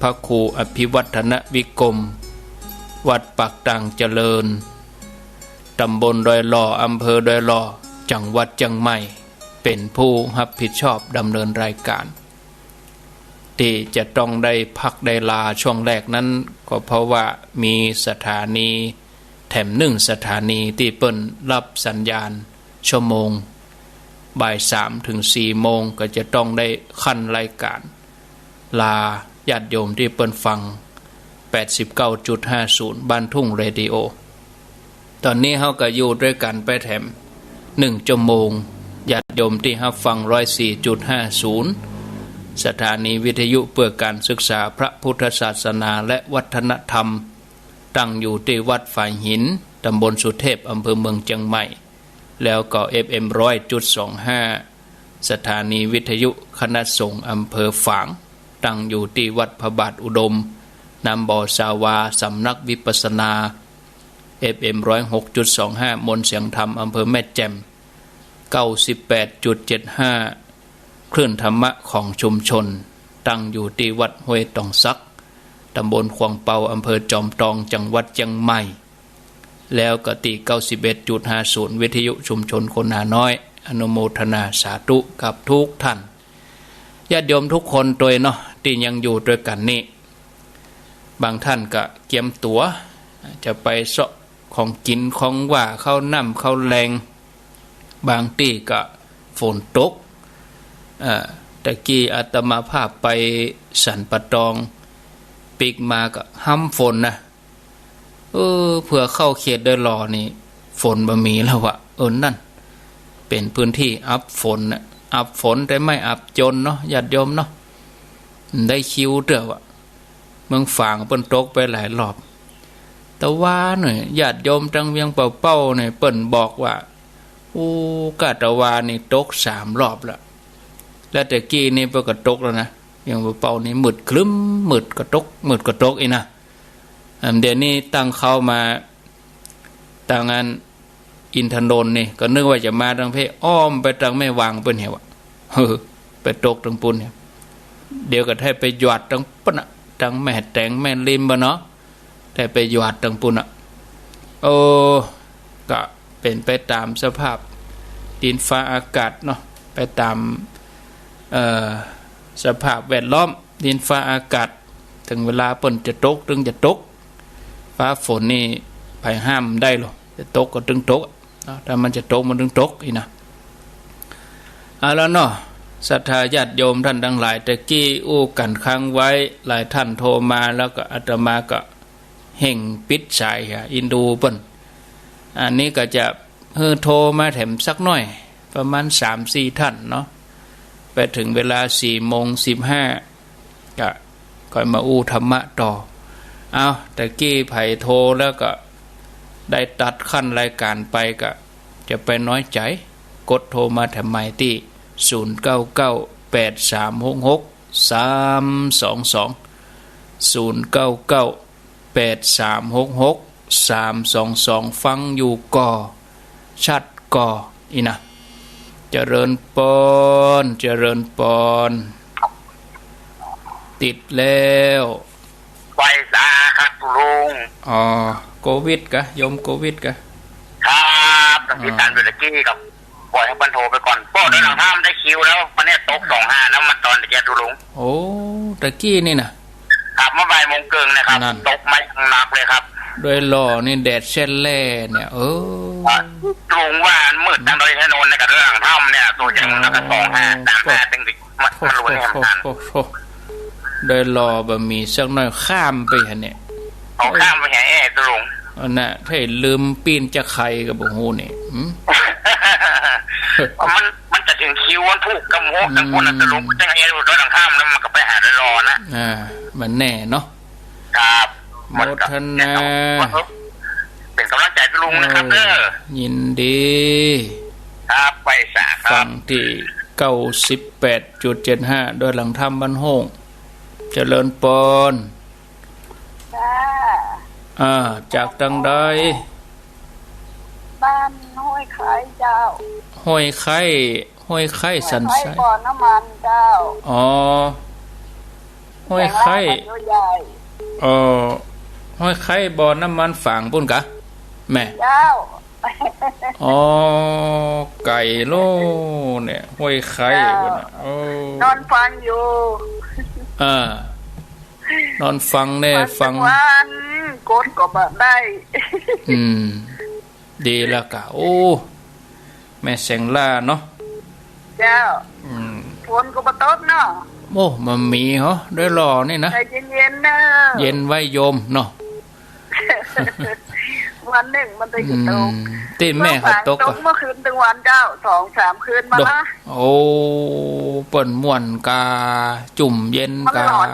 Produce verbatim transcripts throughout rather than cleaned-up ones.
พระครูอภิวัฒนวิกรม วัดปากตางเจริญ ตำบลดอยหล่อ อำเภอดอยหล่อ จังหวัดเจียงใหม่ เป๋นผู้ฮับผิดชอบดำเนินรายก๋าน ตี้จะต้องได้พักได้ลาช่วงแรกนั้น ก็เพราะว่ามีสถานีแถมนึ่งสถานีตี้เปิ้นฮับสัญญาณชั่วโมง บ่ายสามเถิงสี่โมง ก็จะต้องได้คั่นรายก๋าน ลาญาติโยมตี้เปิ้นฟัง แปดสิบเก้าจุดห้าศูนย์ บ้านทุ่งเรดิโอ ต๋อนนี้เฮาก็อยู่ตวยกั๋นไปแถมนึ่งชั่วโมง ญาติโยมตี้ฮับฟัง ร้อยสี่จุดห้าศูนย์ สถานีวิทยุเพื่อการศึกษาพระพุทธศาสนาและวัฒนธรรม ตั้งอยู่ตี้วัดฝายหิน ตำบลสุเทพ อำเภอเมืองเจียงใหม่ แล้วก็ เอฟเอ็ม ร้อยจุดสองห้า สถานีวิทยุคณะสงฆ์อำเภอฝาง ตั้งอยู่ตี้วัดพระบาทอุดม น้ำบ่อสาวา สำนักวิปัสสนา เอฟเอ็ม ร้อยหกจุดสองห้า มนต์เสียงธรรม อำเภอแม่แจ่ม เก้าสิบแปดจุดเจ็ดห้า คลื่นธรรมะของชุมชน ตั้งอยู่ตี้วัดห้วยตองสัก ตำบลขวางเปา อำเภอจอมตอง จังหวัดเจียงใหม่ แล้วก็ตี้ เก้าสิบเอ็ดจุดห้าศูนย์ วิทยุชุมชนคนนาน้อย อนุโมทนาสาธุกับทุกท่าน ญาติโยมทุกคนตวยเนาะ ตี้ยังอยู่ตวยกั๋นนี่ บางท่านก็เกียมตั๋ว จะไปเซาะของกิ๋นของหว้า ข้าวน้ำข้าวแลง บางตี้ก็ฝนตก เอ่อ ตะกี้อาตมาภาพไปสันป่าตอง ปิ๊กมาก็ฮ่ำฝนนะ เออ เผื่อเข้าเขตดอยหล่อนี่ ฝนบ่มีแล้ววะ เออ นั่น เป๋นพื้นตี้อับฝนน่ะ อับฝนแต่ไม่อับจนเนาะ ญาติโยมเนาะ ได้คิวเตื้อวะ เมืองฝางเปิ้นตกไปหลายรอบ ตะวาเนี่ย ญาติโยมตังเวียงป่าเป้าเนี่ย เปิ้นบอกว่า อู้ ก้าตะวานี่ตกสามรอบละ แล้วแต่กี้นี่เปิ้นก็ตกแล้วนะ เวียงป่าเป้านี่มืดครึ้ม มืดก็ตก มืดก็ตกอี้นะ อันเดี๋ยวนี้ตั้งเข้ามา ตังอันอินทนนท์นี่ ก็นึกว่าจะมาตังเพ่ อ้อมไปตังแม่วางเปิ้นเหียวอะ เออ ไปตกตังปุ้นเนี่ย เดี๋ยวก็ได้ไปหยาดตังปุ้นอะ ตังแม่แตงแม่ริมบ่เนาะ ได้ไปหยาดตังปุ้นอะ โอ้ ก็เป๋นไปต๋ามสภาพดินฟ้าอากาศเนาะ ไปต๋าม เอ่อ สภาพแวดล้อม ดินฟ้าอากาศ เถิงเวลาเปิ้นจะตก เถิงจะตก ฟ้าฝนนี่ ใผห้ามบ่ได้หรอก จะตกก็เถิงตกเนาะ ถ้ามันจะตกมันเถิงตกอี้นะ เอาละเนาะ ศรัทธาญาติโยมท่านตังหลาย ตะกี้อู้กั๋นค้างไว้ หลายท่านโทรมา แล้วก็อาตมาก็เฮ่งปิดสายอะ อินดูเปิ้น อันนี้ก็จะหื้อโทรมาแถมสักหน้อย ประมาณสามสี่ท่านเนาะ ไปเถิงเวลาสี่โมงสิบห้า ก็ค่อยมาอู้ธรรมะต่อ เอา ตะกี้ใผโทรแล้วก็ได้ตัดขั้นรายการไป ก็จะไปน้อยใจ๋ กดโทรมาแถมใหม่ตี้ ศูนย์เก้าเก้า แปดสามหกหก สามสองสอง ศูนย์เก้าเก้า แปดสามหกหก สามสองสอง ฟังอยู่ก่อ ชัดก่อ อี้นะ เจริญปอน เจริญปอน ติดแล้ว ไหว้สาครับลุง อ๋อ โควิดกะ โยมโควิดกะ ครับ ตั้งแต่ อ่า ตันเมื่อกี้กับ ปล่อยหื้อเปิ้นโทรไปก่อน ปอดอยหล่อห้ามได้คิวแล้ว วันนี้ตกสองห้าแล้ว มาต๋อนตะกี้ตุลุง โอ้ ตะกี้นี่นะ ครับ เมื่อบ่ายโมงเกิ่งนะครับ นั่น ตกมาอย่างหนักเลยครับ ดอยหล่อนี่แดดแซ่ดแล่เนี่ย เออ ครับ ลุงว่ามืดตังดอยถนนเนี่ยกับดอยหลังถ้ำเนี่ย ตัวอย่างนั้นก็สองห้า สามห้า โอ้ ตึงดิ มัน โอ้ มันรู้เนี่ย โอ้ มันทัน โอ้ โอ้ ดอยหล่อบ่มีสักหน้อย ข้ามไปหั้นเนี่ย เอาข้ามไปหาแอ่ตุลุง อันน่ะ ถ้าลืมปิ้นจะใครก็บ่ฮู้นี่ หืม มัน มันจะเถิงคิววันพุธกับโมกตังปุ้นนะ อืม ตุลุง จังไอ้รถหลังถ้ำแล้วมันก็ไปหาดอยหล่อนะ อ่า มันแน่เนาะ ครับ โมทนา เป๋นก๋ำลังใจ๋ตุลุงนะครับ เออ เด้อ ยินดี ครับ ไหว้สาครับ ฟังตี้ เก้าสิบแปดจุดเจ็ดห้า ดอยหลังถ้ำบ้านโฮ่ง เจริญปอน จ้า อ่า จากตังใด บ้านห้วยไคร้เจ้า ห้วยไคร้ ห้วยไคร้สันทราย ห้วยไคร้บ่อน้ำมันเจ้า อ๋อ ห้วยไคร้ แสงล่า ปันโยใหญ่ เอ่อ ห้วยไคร้บ่อน้ำมันฝางปู๊นกา แม่ เจ้า อ๋อ ไก๋โลเนี่ย ห้วยไคร้ เจ้า ปู๊นน่ะ โอ้ นอนฟังอยู่ อ่า นอนฟังเนี่ย ฟัง ฟังตึงวัน กดก็บ่ได้ อืม ดีแล้วกา โอ้ แม่แสงล่าเนาะ เจ้า อืม ฝนก็บ่ตกเนาะ โอ้ บ่มีเหรอ ได้รอนี่นะ แต่เย็นๆ เนาะ เย็นไว้โยมเนาะ วันนึ่งมันจะตก อืม ตี้แม่เขาตก ตกเมื่อคืนตึงวันเจ้า สองสามคืนมาละ โอ้ เปิ้นม่วนกา จุ่มเย็นกา มันหลอน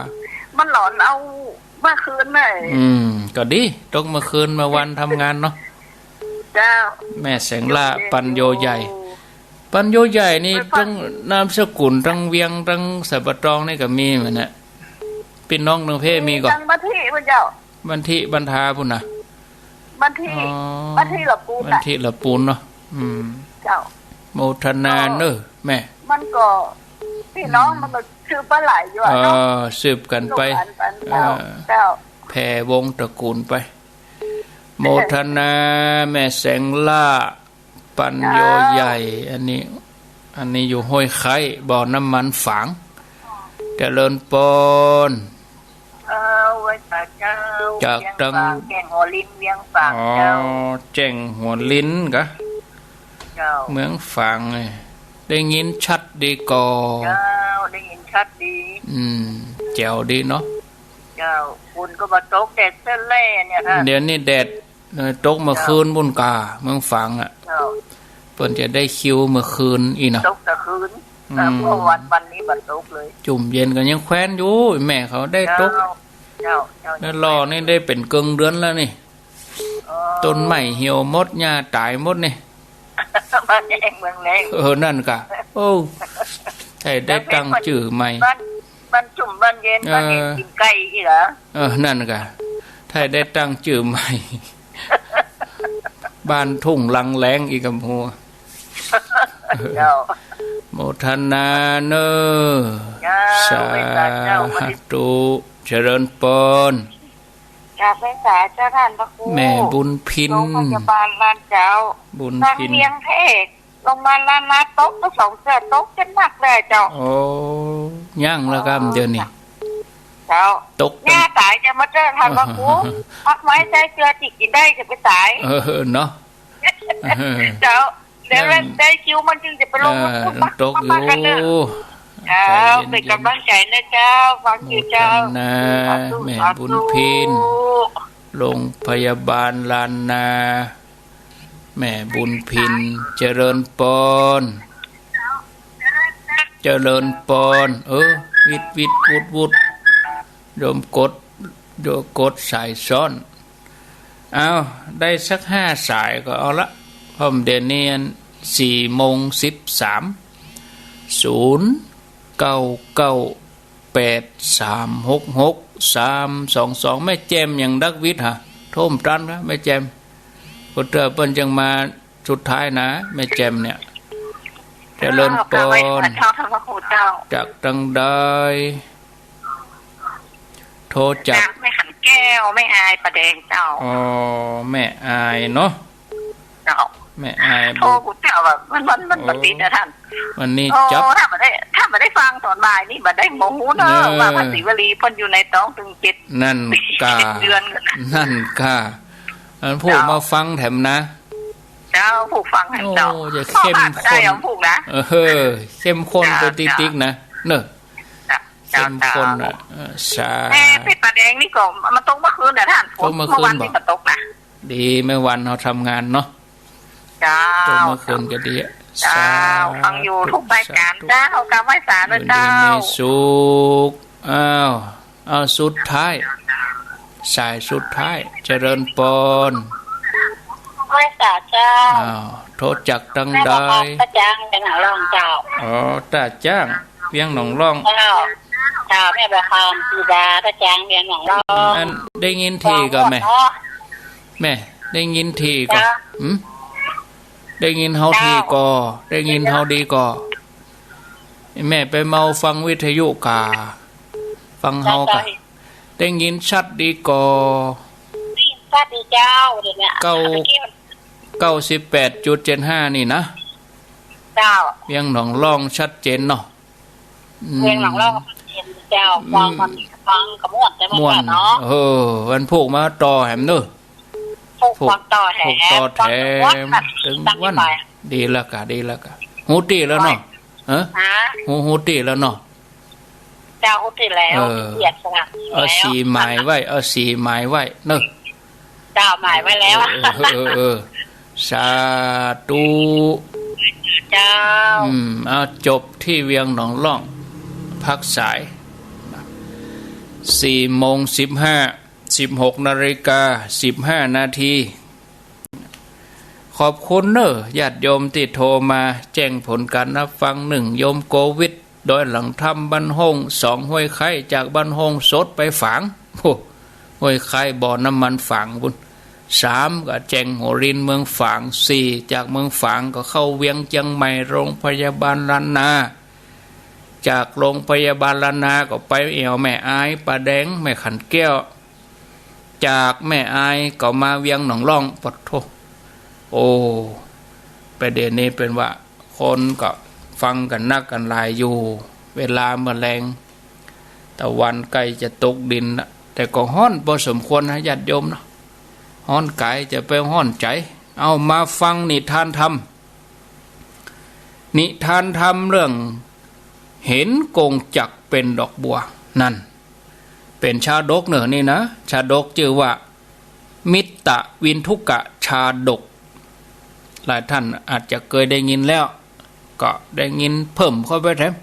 มันหลอนเอาเมื่อคืนน่ะ อืม ก็ดี ตกเมื่อคืน เมื่อวันทำงานเนาะ เจ้า แม่แสงล่า ปันโยใหญ่ ปันโยใหญ่นี่ ตังนามสกุล ตังเวียง ตังสันป่าตองนี่ก็มีเหมือนน่ะ ปี้น้องตังเพมีก่อ ตังบันทิพุ้นเจ้า บันทิบันทาพุ้นน่ะ บันทิ อ๋อ บันทิละปูนน่ะ บันทิละปูนเนาะ อืม เจ้า โมทนาเน้อแม่ มันก็ ปี้น้องมันก็สืบไปหลายอยู่อะเนาะ เออ สืบกั๋นไป ลูกหลานปันเจ้า เออ เจ้า แผ่วงศ์ตระกูลไป โมทนา แม่แสงล่า ปันโยใหญ่ อันนี้ อันนี้อยู่ห้วยไคร้ บ่อน้ำมันฝาง เจริญปอน เออ ไหว้สาเจ้า จากตัง เวียงฝาง แจ้งหัวลิน เวียงฝาง อ๋อ เจ้า แจ้งหัวลินกา เจ้า เมืองฝางไง ได้ยินชัดดีก่อ เจ้า ได้ยินชัดดี อืม แจ๋วดีเนาะ เจ้า ฝนก็บ่ตก แดดเส้นแล่เนี่ยค่ะ เดี๋ยวนี้แดด เออ ตกเมื่อคืนปู๊นกา เมืองฝางอะ เจ้า เปิ้นจะได้คิวเมื่อคืนอี้นะ ตกแต่คืน อืม แต่เมื่อวัน วันนี้บ่ตกเลย จุ่มเย็นกั๋นยังแควนอยู่ แม่เขาได้ตก เจ้า เจ้า เจ้า แล้วรอนี่ได้เป๋นเกิ่งเดือนแล้วนี่ อ๋อ ต้นไม้เหี่ยวหมด หญ้าต๋ายหมดนี่ บ้านแยงเมืองแลง เออ นั่นกา โอ้ ใค่ได้ตั้งจื้อใหม่ บ้าน บ้านจุ่ม บ้านเย็น เออ บ้านเย็นกิ๋นไก่อี้เหรอ เออ นั่นกา ใค่ได้ตั้งจื้อใหม่ บ้านทุ่งลังแลงอีกกำหัว เจ้า โมทนาเน้อ เจ้า สาธุ ไหว้สาเจ้า เจริญปอน กราบไหว้สาเจ้าต้านพระครู แม่บุญพิน โรงพยาบาลล้านเจ้า บุญพิน ตังเวียงพระเอก โรงพยาบาลล้านนาตกไปสองเทื่อ ตกจังหนักเลยเจ้า โอ้ ยังละกำเดี๋ยวนี้ เจ้า ตก หญ้าต๋ายจะมาเจอต้านพระครู ผักไม้ใต้เจื้อตี้กิ๋นได้จะไปต๋าย เออ เนาะ เจ้า เดี๋ยวได้คิวมันจึงจะไปลง เออ ตกอยู่ เจ้า ใจ๋เย็นๆ เป๋นก๋ำลังใจ๋นะเจ้า ฟังอยู่เจ้า โมทนา สาธุ แม่บุญพิน สาธุ โรงพยาบาลล้านนา แม่บุญพิน เจริญปอน เจริญปอน เออ วิดวิดวุดวุด โยมกด โยมกดสายซ้อน เอา ได้สักห้าสายก็เอาละ เพราะเดี๋ยวนี้สี่โมงสิบสาม ศูนย์เก้าเก้าแปดสามหกหกสามสองสอง แม่แจ่มยังดักวิทย์ฮะ โทรมตันนะ แม่แจ่ม ก็เตื้อเปิ้นจังมาสุดท้ายนะ แม่แจ่มเนี่ย เจริญปอน เจ้า เจ้า เจ้า จากตังใด โทรจาก จากแม่ขันแก้ว แม่อายป่าแดงเจ้า อ๋อ แม่อายเนาะ เจ้า แม่อาย โทรกูเจ้าแบบมัน มัน มัน โอ้ บ่ติดนะต้าน วันนี้ โอ้ จับ ถ้าบ่ได้ ถ้าบ่ได้ฟังต๋อนบ่ายนี่บ่ได้โม้เนาะ เออ ว่าพระศรีวลีเปิ้นอยู่ในต๊องตึงเจ็ด นั่นกา เจ็ดเดือน นั่นกา อันผู้ เจ้า มาฟังแถมนะ เจ้า ผู้ฟังแถมเจ้า โอ้ จะเข้มข้น ได้เอาผู้นะ เออ เข้มข้น เจ้า ไปติ๊กๆ นะ เนอะ เจ้า เข้มข้น เจ้า นะ เออ สา แม่เพชรป่าแดงนี่ก็มาตกเมื่อคืนนะต้าน ตกเมื่อคืน เมื่อวันนี้ บ่ มาตกนะ ดี แม่วันเฮาทำงานเนาะ เจ้า ตกเมื่อคืนก็ดีอะ เจ้า สาธุ ฟังอยู่ทุกรายการ สาธุ เจ้า กราบไหว้สาเจ้า อยู่ดีมีสุข อ้าว อ้าว สุดท้าย สายสุดท้าย เจริญปอน ไหว้สาเจ้า อ้าว โทรจากตังใด แม่บอกว่าป้าจางเวียงหนองล่องเจ้า อ๋อ ต้าจ้าง เวียงหนองล่อง เจ้า เจ้า แม่บอกความสีดา ป้าจางเวียงหนองล่อง อันได้ยินทีก็แม่ เนาะ แม่ ได้ยินทีก็ เจ้า หืม ได้ยินเฮาทีก็ เจ้า ได้ยินเฮาดีก็ แม่ไปเมาฟังวิทยุกา ฟังเฮาก่ะ เจ้า ได้ยินชัดดีก่อ ได้ยินชัดดีเจ้า เดี๋ยวนี้ เก้า เมื่อกี้มัน เก้าสิบแปดจุดเจ็ดห้า นี่นะ เจ้า เวียงหนองล่องชัดเจนเนาะ อืม เวียงหนองล่องชัดเจนเจ้า อืม ฟังมัน ฟังก็ม่วน แต่มัน ม่วน ก็เนาะ เออ วันพูกมาต่อแหมเนอะ พูก พูก ฟังต่อแถม พูกต่อแถม ฟังวัน ตึงวัน ตั้งใจ ดีแล้วก่ะ ดีแล้วก่ะ ฮู้ตี้แล้วเนาะ ฮะ ฮะ ฮู้ ฮู้ตี้แล้วเนาะ เจ้า ฮู้ตี้แล้ว เออ เกียรติสงัด เอา แล้ว สีหมายไว้ เอาสีหมายไว้เนอะ เจ้า หมายไว้แล้ว เออ เออ เออ เออ สาธุ เจ้า อืม เอา จบตี้เวียงหนองล่อง พักสาย สี่โมงสิบห้า สิบหกนาฬิกาสิบห้านาที ขอบคุณเนอะ ญาติโยมตี้โทรมาแจ้งผลการรับฟัง หนึ่ง โยมโกวิท ดอยหลังถ้ำบ้านห้อง สอง ห้วยไคร้ จากบ้านห้องสดไปฝาง โอ้ ห้วยไคร้บ่อน้ำมันฝางปู้น สาม ก็แจ้งหัวรินเมืองฝาง สี่ จากเมืองฝางก็เข้าเวียงเจียงใหม่ โรงพยาบาลล้านนา จากโรงพยาบาลล้านนาก็ไปแอ่วแม่อาย ป่าแดง แม่ขันแก้ว จากแม่อายก็มาเวียงหนองล่อง ปะโธ่ โอ้ ประเด็นนี้เป๋นว่าคนก็ฟังกั๋นนักกั๋นหลายอยู่ เวลาเมื่อแลง ตะวันใก้จะตกดินละ แต่ก็ฮ้อนพอสมควรนะญาติโยมเนาะ ฮ้อนก๋ายจะไปฮ้อนใจ๋ เอามาฟังนิทานธรรม นิทานธรรมเรื่องเห็นกงจักรเป๋นดอกบัว นั่น เป๋นชาดกเน่อนี่นะ ชาดกจื้อว่า มิตตวินทุกะชาดก หลายท่านอาจจะเกยได้ยินแล้ว ก็ได้ยินเพิ่มเข้าไปแถม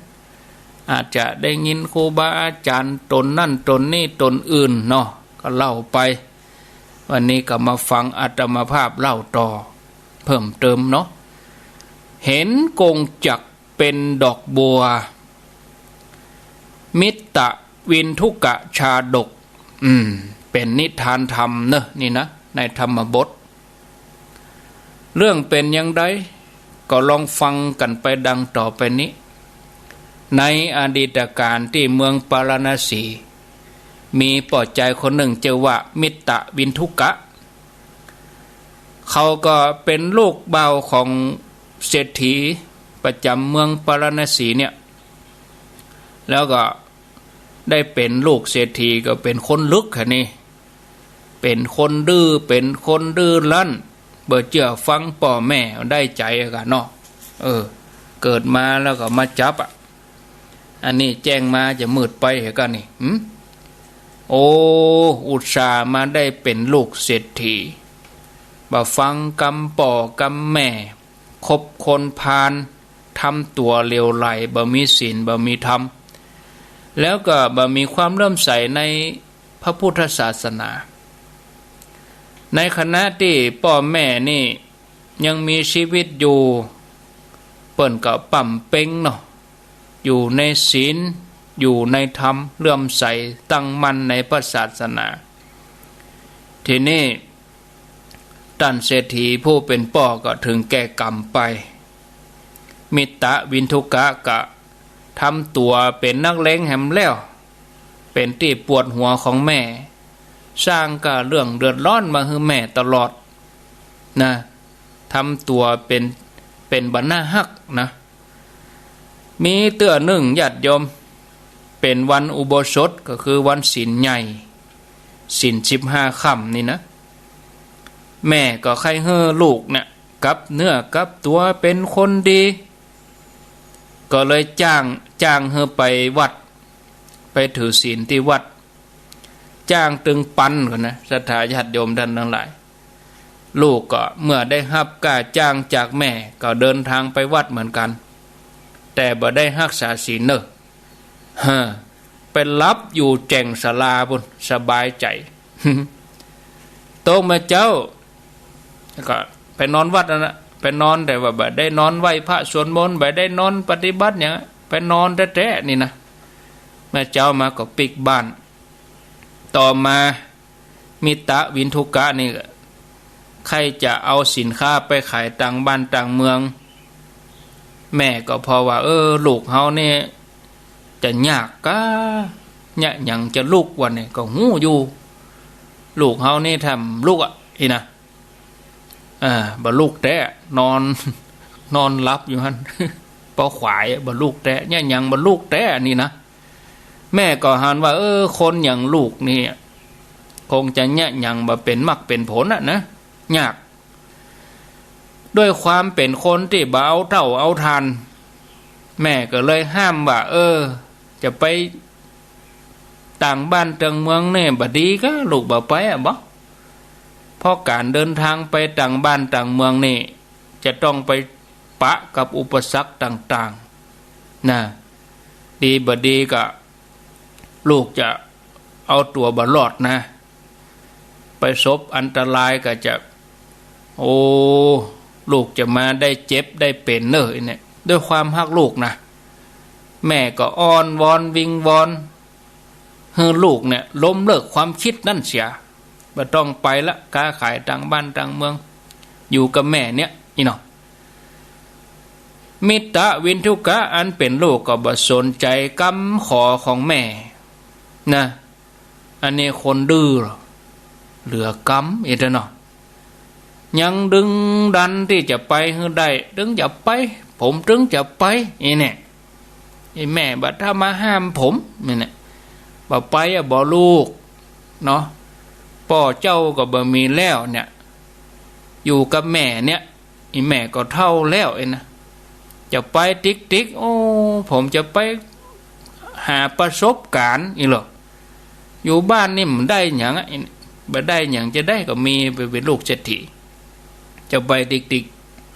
อาจจะได้ยินครูบาอาจ๋ารย์ต๋นนั่นต๋นนี่ต๋นอื่นเนาะ ก็เล่าไป วันนี้ก็มาฟังอาตมาภาพเล่าต่อ เพิ่มเติมเนาะ เห็นกงจักรเป๋นดอกบัว มิตตวินทุกะชาดก อืม เป๋นนิทานธรรมเนอะนี่นะ ในธรรมบท เรื่องเป๋นอย่างใด ก็ลองฟังกั๋นไปดังต่อไปนี้ ในอดีตกาลตี้เมืองปาราณสี มีป้อจายคนนึ่งจื้อว่ามิตตวินทุกะ เขาก็เป๋นลูกบ่าวของเศรษฐีประจ๋ำเมืองปาราณสีเนี่ย แล้วก็ได้เป๋นลูกเศรษฐีก็เป๋นคนลึกฮะนี่ เป๋นคนดื้อ เป๋นคนดื้อรั้น บ่เจื้อฟังป้อแม่ ได้ใจ๋อะก่ะเนาะ เออ เกิดมาแล้วก็มาจับอะ อันนี้แจ้งมาจะมืดไปเหรอก่ะนี่ หึ โอ้ อุตส่าห์มาได้เป๋นลูกเศรษฐี บ่ฟังกำป้อกำแม่ คบคนพาล ทำตั๋วเหลวไหล บ่มีศีล บ่มีธรรม แล้วก็บ่มีความเลื่อมใสในพระพุทธศาสนา ในขณะตี้ป้อแม่นี่ยังมีชีวิตอยู่ เปิ้นก็ปล้ำเป๊งเนาะ อยู่ในศีล อยู่ในธรรม เลื่อมใสตั้งมั่นในพระศาสนา ทีนี้ต้านเศรษฐีผู้เป๋นป้อก็เถิงแก่กรรมไป มิตตวินทุกะก็ทำตั๋วเป๋นนักเลงแหมแล้ว เป๋นตี้ปวดหัวของแม่ สร้างก้าเรื่องเดือดร้อนมาหื้อแม่ตลอดนะ ทำตั๋วเป๋น เป๋นบ่น่าฮักนะ มีเตื้อนึ่งญาติโยม เป๋นวันอุโบสถก็คือวันศีลใหญ่ ศีลสิบห้าค่ำนี่นะ แม่ก็ใค่หื้อลูกเนี่ยกลับเนื้อกลับตั๋วเป๋นคนดี ก็เลยจ้าง จ้างหื้อไปวัด ไปถือศีลตี้วัด จ้างตึงปันก่อนนะ ศรัทธาญาติโยมต้านตังหลาย ลูกก็เมื่อได้ฮับก้าจ้างจากแม่ก็เดินตางไปวัดเหมือนกั๋น แต่บ่ได้ฮักษาศีลเน่อ ฮะ ไปหลับอยู่แจ่งศาลาปู้น สบายใจ๋ ตกมาเจ๊า ก็ไปนอนวัดนั่นนะ ไปนอน แต่ว่าบ่ได้นอนไหว้พระสวดมนต์ บ่ได้นอนปฏิบัติหยัง ไปนอนแต๊ๆ นี่นะ มาเจ๊ามาก็ปิ๊กบ้าน ต่อมา มิตตวินทุกะนี่ก็ใค่จะเอาสินค้าไปขายต่างบ้านต่างเมือง แม่ก็ผ่อว่า เออ ลูกเฮานี่จะยากก้า เยียะหยังจะลุก ว่านี่ ก็ฮู้อยู่ ลูกเฮานี่แทบลุกอะ อี้นะ อ่า บ่ลุกแต๊ นอน นอนหลับอยู่หั้น ปอขวายอะ บ่ลุกแต๊ เยียะหยังบ่ลุกแต๊ อันนี้นะ แม่ก็หันว่า เออ คนอย่างลูกนี่ คงจะเยียะหยังบ่เป๋นมรรคเป๋นผลน่ะนะ ยาก ด้วยความเป๋นคนตี้บ่เอาเต้าเอาถ่าน แม่ก็เลยห้ามว่า เออ จะไปต่างบ้านต่างเมืองนี่บ่ดีก้า ลูกบ่ไปอะบ่ เพราะก๋านเดินทางไปต่างบ้านต่างเมืองนี่ จะต้องไปปะกับอุปสรรคต่างๆ นะ ดีบ่ดีก็ ลูกจะเอาตั๋วบ่รอดนะ ไปสบอันตรายก็จะ โอ้ ลูกจะมาได้เจ็บได้เป๋นเน่อ อี้เนี่ย ด้วยความฮักลูกนะ แม่ก็อ้อนวอนวิงวอน หื้อลูกเนี่ยล้มเลิกความกึ๊ดนั้นเสีย บ่ต้องไปละ ก๊าขายต่างบ้านต่างเมือง อยู่กับแม่เนี่ย อี้เนาะ มิตตวินทุกะอันเป๋นลูกก็บ่สนใจ๋กำขอของแม่นะ อันนี้คนดื้อเหลือกำ อี้เต้อเนาะ ยังดึงดันตี้จะไปหื้อได้ ตึงจะไป ผมตึงจะไป อี้เนี่ย อี้แม่บ่าถ้ามาห้ามผม อี้เนี่ย บ่ไปอะบ่ลูก เนาะ ป้อเจ้าก็บ่มีแล้วเนี่ย อยู่กับแม่เนี่ย อี้แม่ก็เฒ่าแล้ว อี้นะ จะไปติ๊กๆ โอ้ ผมจะไปหาประสบก๋ารณ์ อี้เหรอ อยู่บ้านนี่บ่ได้หยังอะ อี้เนี่ย บ่ได้หยังจะได้ก็มีไปเป๋นลูกเศรษฐี จะไปติ๊ก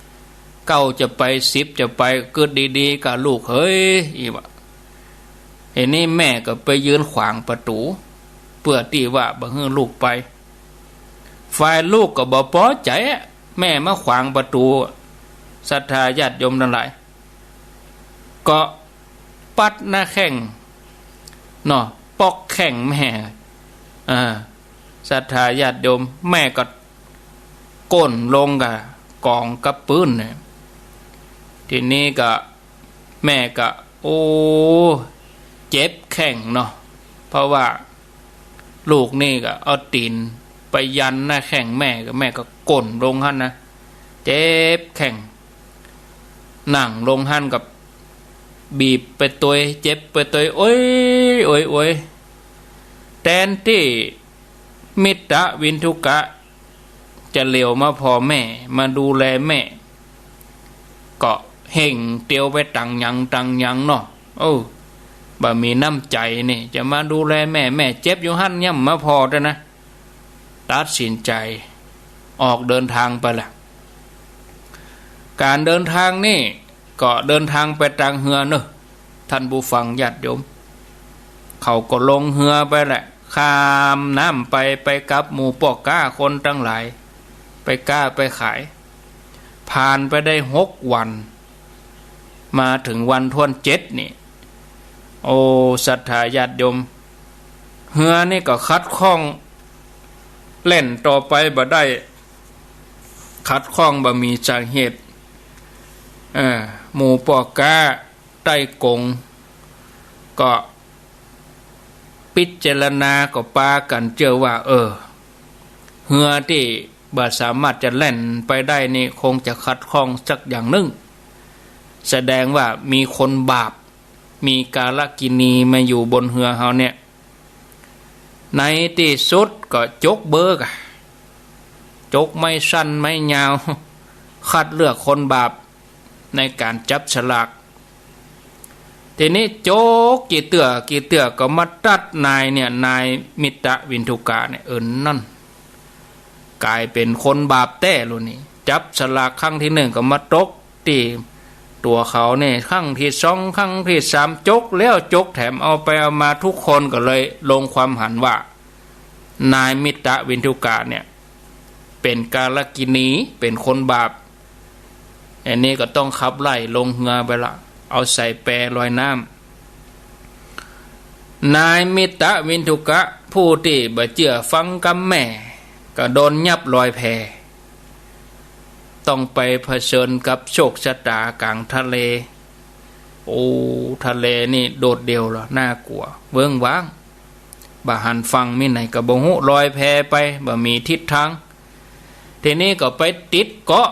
ๆ เก้าจะไป สิบจะไป กึ๊ดดีๆ ก้าลูกเฮย อี้ว่า เห็นนี่แม่ก็ไปยืนขวางประตู๋ เปื้อตี้ว่าบ่หื้อลูกไป ฝ่ายลูกก็บ่ปอใจ๋อะ แม่มาขวางประตู๋ ศรัทธาญาติโยมตังหลาย ก็ปัดหน้าแข้งเนาะ ปอกแข้งแม่ อ่า ศรัทธาญาติโยม แม่ก็ก้นลงกะก๋องกับปื๊นเนี่ย ทีนี้ก็ แม่ก็ โอ้ เจ็บแข้งเนาะ เพราะว่าลูกนี่ก็เอาตี๋นไปยันหน้าแข้งแม่ ก็แม่ก็ก้นลงหั้นนะ เจ็บแข้ง นั่งลงหั้นก็บีบไปตวย เจ็บไปตวย โอ๊ย โอ๊ย โอ๊ย แตนตี้ มิตตวินทุกะ จะเหลียวมาผ่อแม่ มาดูแลแม่ ก็เฮ่งเตียวไปตังหยังตังหยังเนาะ เออ บ่มีน้ำใจ๋นี่ จะมาดูแลแม่ แม่เจ็บอยู่หั้น ยังบ่มาผ่อเตื้อนะ ตัดสินใจ๋ออกเดินทางไปละ ก๋านเดินทางนี่ ก็เดินทางไปตางเฮือเนาะ ท่านผู้ฟังญาติโยม เขาก็ลงเฮือไปแหละ ข้ามน้ำไป ไปกับหมู่ป้อก๊าคนตังหลาย ไปก๊าไปขาย ผ่านไปได้หกวัน มาเถิงวันถ้วนเจ็ดนี่ โอ้ ศรัทธาญาติโยม เฮือนี่ก็ขัดข้อง แล่นต่อไปบ่ได้ ขัดข้องบ่มีสาเหตุ เออ หมู่ป้อก๊าใต้ก๋ง ก็พิจารณาก็ปากั๋นเจื้อว่า เออ เฮือตี้บ่สามารถจะแล่นไปได้นี่คงจะขัดข้องสักอย่างนึ่ง แสดงว่ามีคนบาป มีกาลกิณีมาอยู่บนเฮือเฮาเนี่ย ในตี้สุดก็จกเบอร์กะ จกไม้สั้นไม้ยาว คัดเลือกคนบาปในก๋านจับสลาก ทีนี้จกกี่เตื้อกี่เตื้อก็มาตัดนายเนี่ย นายมิตตวินทุกะเนี่ย เอิ้นนั่น ก๋ายเป๋นคนบาปแต๊ลุนี่ จับสลากครั้งตี้นึ่งก็มาตกตี้ตั๋วเขาเนี่ย ครั้งตี้สอง ครั้งตี้สาม จกแล้วจกแถม เอาไปเอามาทุกคนก็เลยลงความหันว่า นายมิตตวินทุกะเนี่ย เป๋นกาลกิณี เป๋นคนบาป อันนี้ก็ต้องขับไล่ลงเฮือไปละ เอาใส่แปลอยน้ำ นายมิตตวินทุกะ ผู้ตี้บ่เจื้อฟังกำแม่ ก็โดนยับลอยแพ ต้องไปเผชิญกับโชคชะตาก๋างทะเล โอ้ ทะเลนี่โดดเดี่ยวเหรอ น่ากลัว เวิ้งว้าง บ่หันฝั่ง มีไหนก็บ่ฮู้ ลอยแพไป บ่มีทิศตาง ทีนี้ก็ไปติดเกาะ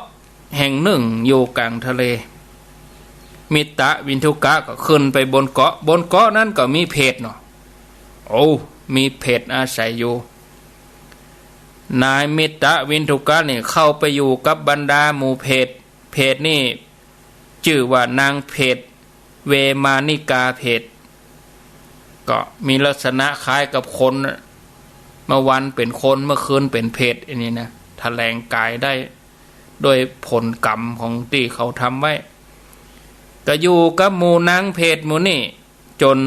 แห่งนึ่งอยู่ก๋างทะเล มิตตวินทุกะก็ขึ้นไปบนเกาะ บนเกาะนั้นก็มีเปรตเนาะ โอ้ มีเปรตอาศัยอยู่ นายมิตตวินทุกะนี่เข้าไปอยู่กับบรรดาหมู่เปรต เปรตนี่จื้อว่านางเปรต เวมานิกาเปรต ก็มีลักษณะคล้ายกับคนน่ะ เมื่อวันเป๋นคน เมื่อคืนเป๋นเปรต อันนี้นะ แถลงกายได้โดยผลกรรมของตี้เขาทำไว้ ก็อยู่กับหมู่นางเปรตหมู่นี่จ๋น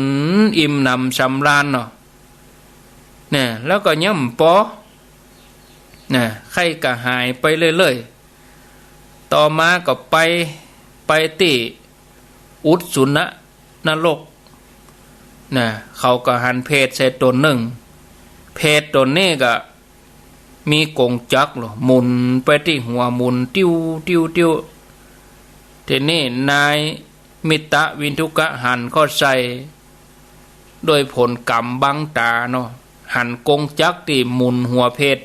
อิ่มหนำสำราญเนาะ เนี่ย แล้วก็ยังบ่ปอ เนี่ย ใค่ก็หายไปเรื่อยๆ ต่อมาก็ไป ไปตี้อุสสุนนรก นะ เขาก็หันเปรตใส่ต๋นนึ่ง เปรตต๋นนี้ก็มีกงจักรเหรอ หมุนไปตี้หัว หมุนติ้ว ติ้ว ติ้ว ทีนี้นายมิตตวินทุกะหันเข้าใส่ โดยผลกรรมบังต๋าเนาะ หันกงจักรตี้หมุนหัวเปรต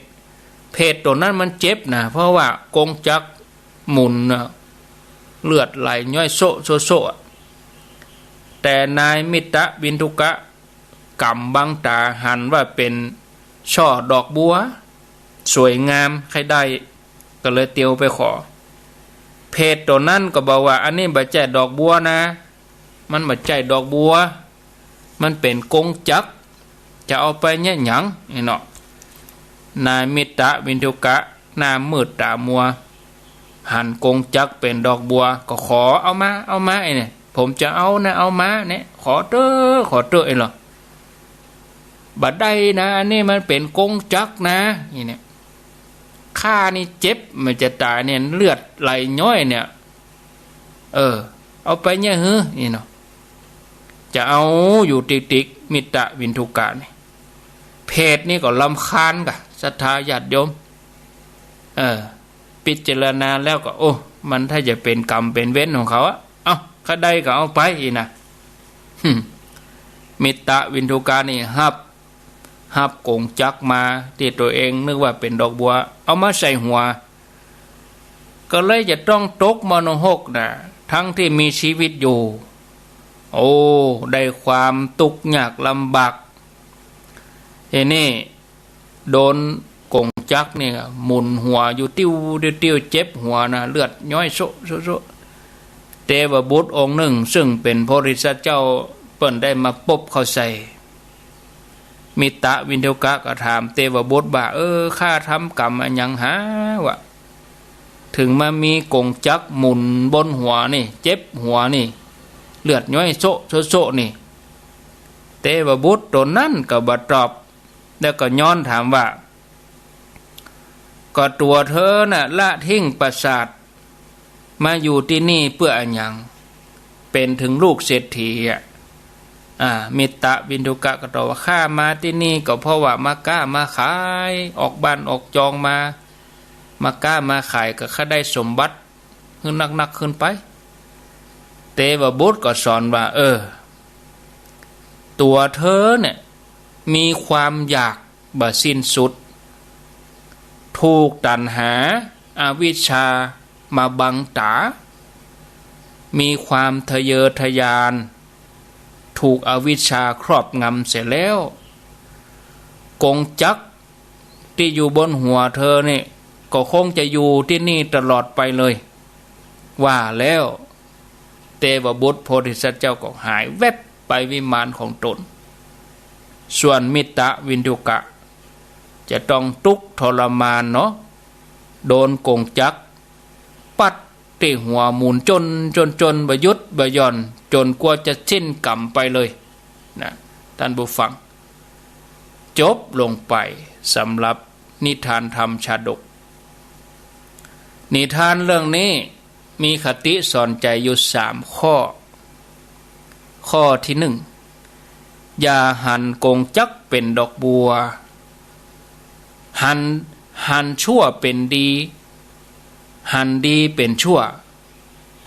เปรตต๋นนั้นมันเจ็บนะ เพราะว่ากงจักรหมุนน่ะ เลือดไหลย้อยโซะโซะโซะ แต่นายมิตตวินทุกะ กรรมบังต๋าหันว่าเป๋นช่อดอกบัว สวยงาม ใค่ได้ ก็เลยเตียวไปขอ เปรตต๋นนั้นก็บอกว่า อันนี้บ่ใจ้ดอกบัวนะ มันบ่ใจ้ดอกบัว มันเป๋นกงจักร จะเอาไปเยียะหยัง นี่เนาะ นายมิตตวินทุกะ หน้ามืดต๋ามัว หันกงจักรเป๋นดอกบัว ก็ขอ เอามา เอามา ไอ้เนี่ย ผมจะเอานะ เอามาเนี่ย ขอเต๊อะ ขอเต๊อะ ไอ้เหรอ บ่ได้นะ อันนี้มันเป๋นกงจักรนะ นี่เนี่ย ข้านี่เจ็บ มันจะต๋ายเนี่ย เลือดไหลย้อยเนี่ย เออ เอาไปเยียะหื้อ นี่เนาะ จะเอาอยู่ติ๊กๆ มิตตวินทุกะนี่ เปรตนี่ก็รำคาญก่ะ ศรัทธาญาติโยม เออ พิจารณาแล้วก็ โอ้ มันถ้าจะเป๋นกรรมเป๋นเวรของเขาอะ เอ้า ใค่ได้ก็เอาไป อี้นะ หึ่ม มิตตวินทุกะนี่ฮับ ฮับกงจักรมาตี้ตั๋วเองนึกว่าเป๋นดอกบัว เอามาใส่หัว ก็เลยจะต้องตกมรณะนรกนะ ทั้งตี้มีชีวิตอยู่ โอ้ ได้ความตุ๊กข์ยากลำบาก ทีนี้โดนกงจักรเนี่ยหมุนหัวอยู่ติ้ว ติ้ว ติ้ว เจ็บหัวนะ เลือดย้อยโซะโซะโซะ เตวบุตรองค์นึ่ง ซึ่งเป๋นพระพุทธเจ้า เปิ้นได้มาปบเข้าใส่ มิตตวินทุกะก็ถามเตวบุตรว่า เออ ข้าทำกรรมอะหยังหาวะ ถึงมามีกงจักรหมุนบนหัวนี่ เจ็บหัวนี่ เลือดย้อยโซะโซะโซะนี่ เตวบุตรต๋นนั้นก็บ่ตอบ แล้วก็ย้อนถามว่า ก็ตั๋วเธอน่ะละทิ้งปราสาท มาอยู่ตี้นี่เปื้ออะหยัง เป๋นถึงลูกเศรษฐีอะ อ่า มิตตวินทุกะก็ตอบว่า ข้ามาตี้นี่ก็เพราะว่ามาก๊ามาขาย ออกบ้านออกจองมา มาก๊ามาขายก็ข้าได้สมบัติ หื้อนักๆ ขึ้นไป เตวบุตรก็สอนว่า เออ ตั๋วเธอเนี่ย มีความอยากบ่สิ้นสุด ถูกตัณหา อวิชชามาบังต๋า มีความทะเยอทะยาน ถูกอวิชชาครอบงำเสียแล้ว กงจักรตี้อยู่บนหัวเธอนี่ ก็คงจะอยู่ตี้นี่ตลอดไปเลย ว่าแล้ว เตวบุตรโพธิสัตว์เจ้าก็หายแวบไปวิมานของต๋น ส่วนมิตตวินทุกะ จะต้องตุ๊กข์ทรมานเนาะ โดนกงจักรปัดตี้หัวหมุนจ้นจ้นจ้นบ่หยุดบ่หย่อน จ๋นกว่าจะสิ้นกรรมไปเลยนะ ท่านผู้ฟัง จบลงไปสำหรับนิทานธรรมชาดก นิทานเรื่องนี้มีคติสอนใจ๋อยู่สามข้อ ข้อตี้นึ่ง อย่าหันกงจักรเป๋นดอกบัว หัน หันชั่วเป๋นดี หันดีเป๋นชั่ว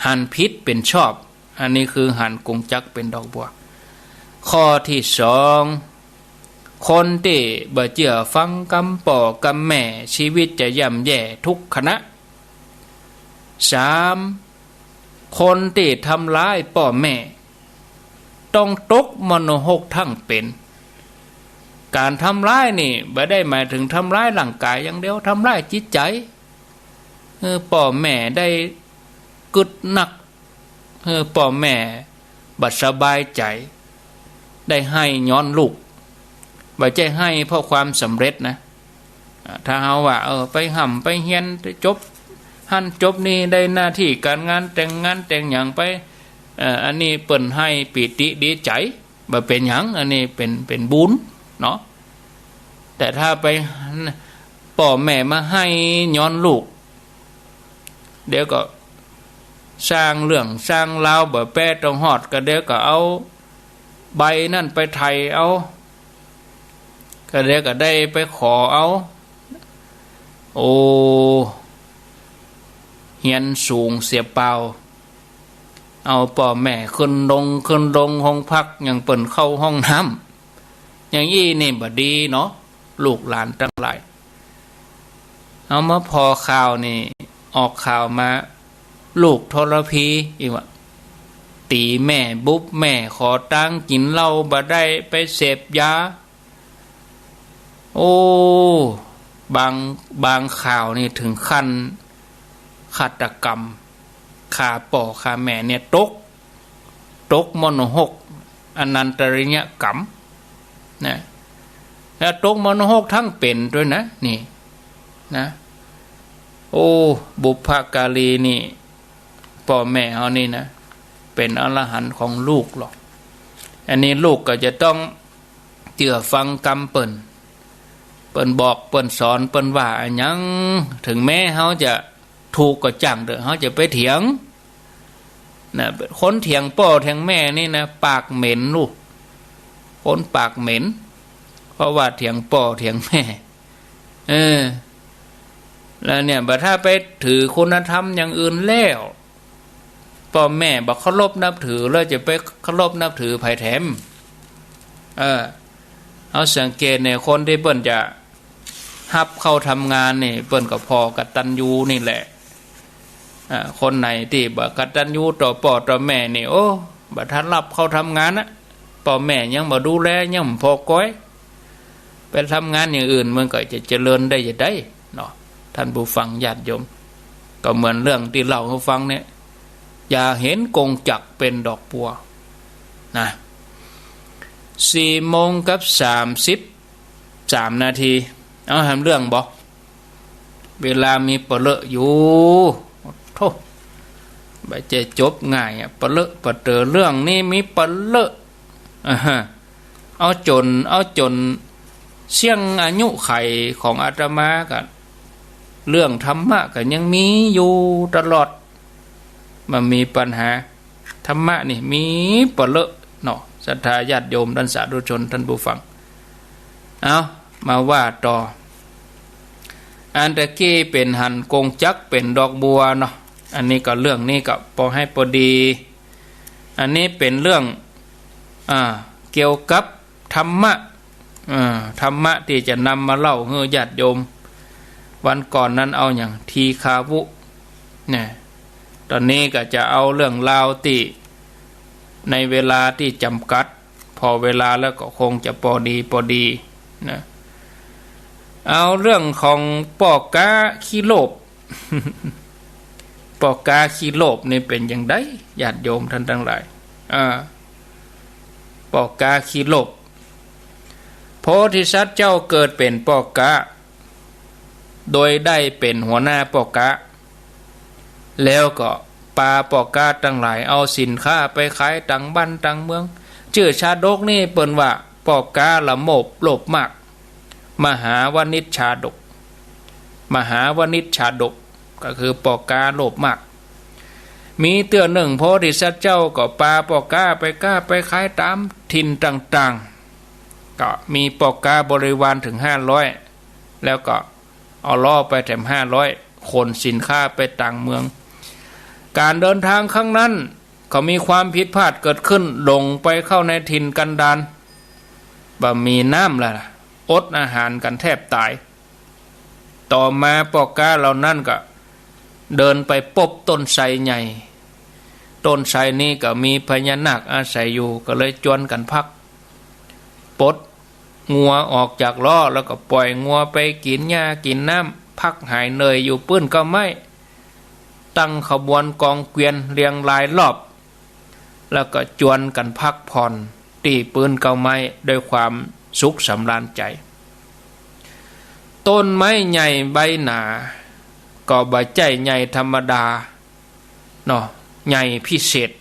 หันผิดเป๋นชอบ อันนี้คือหันกงจักรเป๋นดอกบัว ข้อตี้สอง คนตี้บ่เจื้อฟังกำป้อกำแม่ ชีวิตจะย่ำแย่ทุกขณะ สาม คนตี้ทำร้ายป้อแม่ ต้องตกมรณหกทั้งเป๋น ก๋านทำร้ายนี่บ่ได้หมายเถิงทำร้ายร่างก๋ายอย่างเดียว ทำร้ายจิตใจ๋ หื้อป้อแม่ได้กึ๊ดนัก หื้อป้อแม่บ่สบายใจ๋ ได้ไห้ย้อนลูก บ่ใจ้ไห้เพราะความสำเร็จนะ อ่า ถ้าเฮาว่า เออ ไปฮ่ำไปเฮียน จบหั้นจบนี่ ได้หน้าตี้ก๋านงาน แต่งงานแต่งหยังไป เอ่อ อันนี้เปิ้นไห้ปีติดีใจ๋ บ่เป๋นหยัง อันนี้เป๋น เป๋นบุญเนาะ แต่ถ้าไป ป้อแม่มาไห้ย้อนลูก เดี๋ยวก็สร้างเรื่องสร้างราว บ่แป๊ต้องฮอด ก็เดี๋ยวก็เอาใบนั้นไปไถ่เอา ก็เดี๋ยวก็ได้ไปขอเอา โอ้ เฮียนสูงเสียเปล่า เอาป้อแม่ขึ้นลง ขึ้นลงห้องพัก อย่างเปิ้นเข้าห้องน้ำ อย่างอี้นี่บ่ดีเนาะ ลูกหลานตังหลาย เอามาผ่อข่าวนี่ ออกข่าวมา ลูกทรพีอีกว่า ตี๋แม่บุบแม่ ขอตังค์ กิ๋นเหล้าบ่ได้ ไปเสพยา โอ้ บาง บางข่าวนี่เถิงขั้นฆาตกรรม ฆ่าป้อฆ่าแม่เนี่ย ตก ตกมรณหก อนันตริยกรรมนะ แล้วตกมรณหกทั้งเป๋นตวยนะ นี่นะ โอ้ บุพการีนี่ ป้อแม่เฮานี่นะ เป๋นอรหันต์ของลูกหรอก อันนี้ลูกก็จะต้องเจื้อฟังกำเปิ้น เปิ้นบอก เปิ้นสอน เปิ้นว่าอะหยัง เถิงแม้เฮาจะถูกก็จ้างเต๊อะ เฮาจะไปเถียงนะ คนเถียงป้อเถียงแม่นี่นะ ปากเหม็นลูก คนปากเหม็น เพราะว่าเถียงป้อเถียงแม่ เออ แล้วเนี่ย บ่ถ้าไปถือคุณธรรมอย่างอื่นแล้ว ป้อแม่บ่เคารพนับถือ แล้วจะไปเคารพนับถือใผแถม เออ เอาสังเกตเนี่ย คนตี้เปิ้นจะฮับเข้าทำงานนี่ เปิ้นก็ผ่อกตัญญูนี่แหละ อ่า คนไหนตี้บ่กตัญญูต่อป้อต่อแม่นี่ โอ้ บ่ทันฮับเข้าทำงานนะ ป้อแม่ยังบ่ดูแล ยังบ่ผ่อกอย ไปทำงานอย่างอื่น มันก็จะเจริญได้จะใดเนาะ ท่านผู้ฟังญาติโยม ก็เหมือนเรื่องตี้เล่าหื้อฟังเนี่ย อย่าเห็นกงจักรเป๋นดอกบัวนะ สี่โมงกับสามสิบสามนาที เอาแหมเรื่องบ่ เวลามีปะเลอะอยู่ โธ่ บ่ใจ้จบง่ายอะ ปะเลอะปะเต๋อ เรื่องนี้มีปะเลอะ อ่าฮะ เอาจ๋น เอาจ๋นเสี้ยงอายุขัยของอาตมาก็ เรื่องธรรมะก็ยังมีอยู่ตลอด บ่มีปัญหา ธรรมะนี่มีปะเลอะเนาะ ศรัทธาญาติโยม ท่านสาธุชน ท่านผู้ฟัง เอา มาว่าต่อ อันตะกี้เป๋นหันกงจักรเป๋นดอกบัวเนาะ อันนี้ก็เรื่องนี้ก็ปอหื้อปอดี อันนี้เป๋นเรื่อง อ่า เกี่ยวกับธรรมะ อ่า ธรรมะตี้จะนำมาเล่าหื้อญาติโยม วันก่อนนั้นเอาหยังทีฆาวุ เนี่ย ต๋อนนี้ก็จะเอาเรื่องราวตี้ในเวลาตี้จ๋ำกัด ผ่อเวลาแล้วก็คงจะปอดีปอดีนะ เอาเรื่องของป้อก๊าขี้โลภ ป้อก๊าขี้โลภนี่เป๋นอย่างใด ญาติโยมท่านตังหลาย อ่า ป้อก๊าขี้โลภ โพธิสัตว์เจ้าเกิดเป๋นป้อก๊า โดยได้เป๋นหัวหน้าป้อก๊า แล้วก็ปาป้อก๊าตังหลายเอาสินค้าไปขายต่างบ้านต่างเมือง จื้อชาดกนี่เปิ้นว่าป้อก๊าละโมบโลภมาก มหาวณิชชาดก มหาวณิชชาดก ก็คือป้อก๊าโลภมาก มีเตื้อนึ่งโพธิสัตว์เจ้าก็ปาป้อก๊าไปก๊าไปขายต๋ามถิ่นต่างๆ ก็มีป้อก๊าบริวารเถิงห้าร้อย แล้วก็เอาล้อไปแถมห้าร้อย ขนสินค้าไปต่างเมือง ก๋านเดินทางครั้งนั้นก็มีความผิดพลาดเกิดขึ้น หลงไปเข้าในถิ่นกันดาร บ่มีน้ำละ อดอาหารกั๋นแทบต๋าย ต่อมาป้อก๊าเหล่านั้นก็เดินไปปบต้นไทรใหญ่ ต้นไทรนี้ก็มีพญานาคอาศัยอยู่ ก็เลยจวนกั๋นพัก ปลดงัวออกจากล้อ แล้วก็ป่อยงัวไปกิ๋นหญ้ากิ๋นน้ำ พักหายเหนื่อยอยู่ปื้นเก๊าไม้ ตั้งขบวนกองเกวียนเรียงรายรอบ แล้วก็จวนกั๋นพักผ่อนตี้ปื้นเก๊าไม้ด้วยความสุขสำราญใจ๋ ต้นไม้ใหญ่ใบหนา ก็บ่ใจ้ใหญ่ธรรมดาเนาะ ใหญ่พิเศษ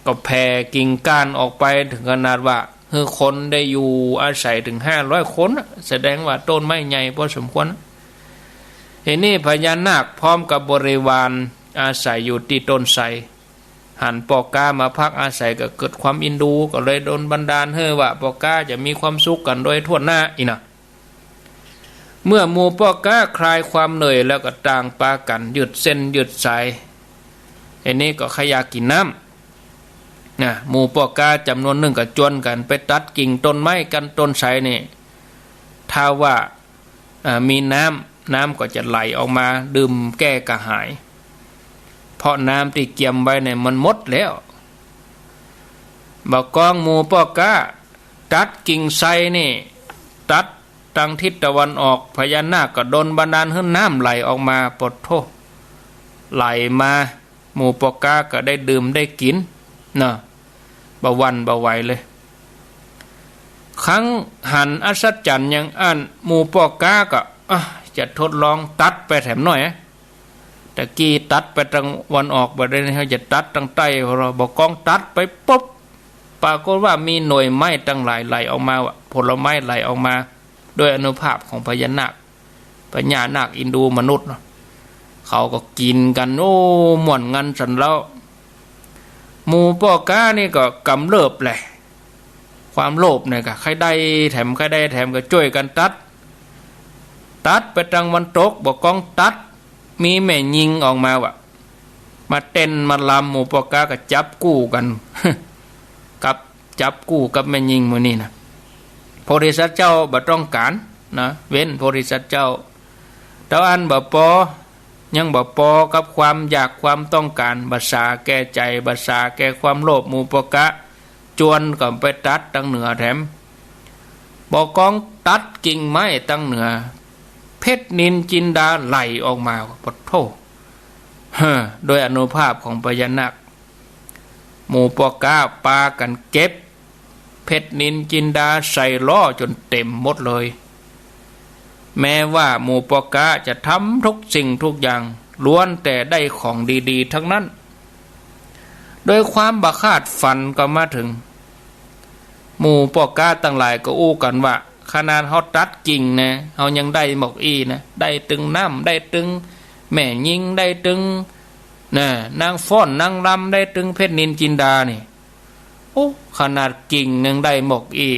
ก็แผ่กิ่งก้านออกไปเถิงขนาดว่าหื้อคนได้อยู่อาศัยเถิงห้าร้อยคนน่ะ แสดงว่าต้นไม้ใหญ่พอสมควรน่ะ ทีนี้พญานาคพร้อมกับบริวารอาศัยอยู่ตี้ต้นไทร หันป้อก๊ามาพักอาศัยก็เกิดความเอ็นดู ก็เลยดลบันดาลหื้อว่าป้อก๊าจะมีความสุขกั๋นโดยทั่วหน้าอี้นะ เมื่อหมู่ป้อก๊าคลายความเหนื่อยแล้วก็ต่างปากั๋นยืดเส้นยืดสาย ทีนี้ก็ใค่อยากกิ๋นน้ำนะ หมู่ป้อก๊าจ๋ำนวนนึ่งก็จวนกั๋นไปตัดกิ่งต้นไม้กั๋น ต้นไทรนี่ ถ้าว่า อ่า มีน้ำ น้ำก็จะไหลออกมาดื่มแก้กระหาย เพราะน้ำตี้เกียมไว้เนี่ยมันหมดแล้ว บ่ากองหมู่ป้อก๊าตัดกิ่งไทรนี่ ตัดตางทิศตะวันออก พญานาคก็ดลบันดาลหื้อน้ำไหลออกมา ปะโธ่ ไหลมา หมู่ป้อก๊าก็ได้ดื่มได้กิ๋นเนาะ บ่หวั่นบ่ไหวเลย ครั้นหันอัศจรรย์อย่างอั้น หมู่ป้อก๊าก็ อ่ะ จะทดลองตัดไปแถมหน้อยอะ ตะกี้ตัดไปตางวันออก บ่าเดี่ยวนี้เฮาจะตัดตางใต้ พอบ่ากองตัดไปปุ๊บ ปรากฏว่ามีหน่วยไม้ตังหลายไหลออกมาว่ะ ผลไม้ไหลออกมา ด้วยอานุภาพของพญานาค พญานาคเอ็นดูมนุษย์เนาะ เขาก็กิ๋นกั๋น โอ้ ม่วนงันสันแล้ว หมู่ป้อก๊านี่ก็กำเริบแหละ ความโลภเนี่ยก็ใค่ได้แถม ใค่ได้แถมก็จ้วยกั๋นตัด ตัดไปตางวันตก บ่ากองตัด มีแม่ญิงออกมาว่ะ มาเต้นมารำ หมู่ป้อก๊าก็จับกู้กั๋น กับ จับกู้กับแม่ญิงหมู่นี้นะ โพธิสัตว์เจ้าบ่ต้องก๋านนะ เว้นโพธิสัตว์เจ้า เต้าอั้นบ่ปอ ยังบ่ปอกับความอยากความต้องก๋าน บ่สาแก่ใจ๋ บ่สาแก่ความโลภ หมู่ป้อก๊าจวนก็ไปตัดตางเหนือแถม บ่ากองตัดกิ่งไม้ตางเหนือ เพชรนิลจินดาไหลออกมา ปะโธ่ เฮ้อ โดยอานุภาพของพญานาค หมู่ป้อก๊าปากั๋นเก็บ เพชรนิลจินดาใส่ล้อจ๋นเต๋มหมดเลย แม้ว่าหมู่ป้อก๊าจะทำทุกสิ่งทุกอย่าง ล้วนแต่ได้ของดีๆ ตังนั้น โดยความบ่คาดฝันก็มาเถิง หมู่ป้อก๊าตังหลายก็อู้กั๋นว่า ขนาดเฮาตัดกิ่งนะ เฮายังได้หมอกอี้นะ ได้ตึงน้ำ ได้ตึงแม่ญิง ได้ตึง น่ะ นางฟ้อนนางรำ ได้ตึงเพชรนิลจินดานี่ โอ้ ขนาดกิ่งนึ่งได้หมอกอี้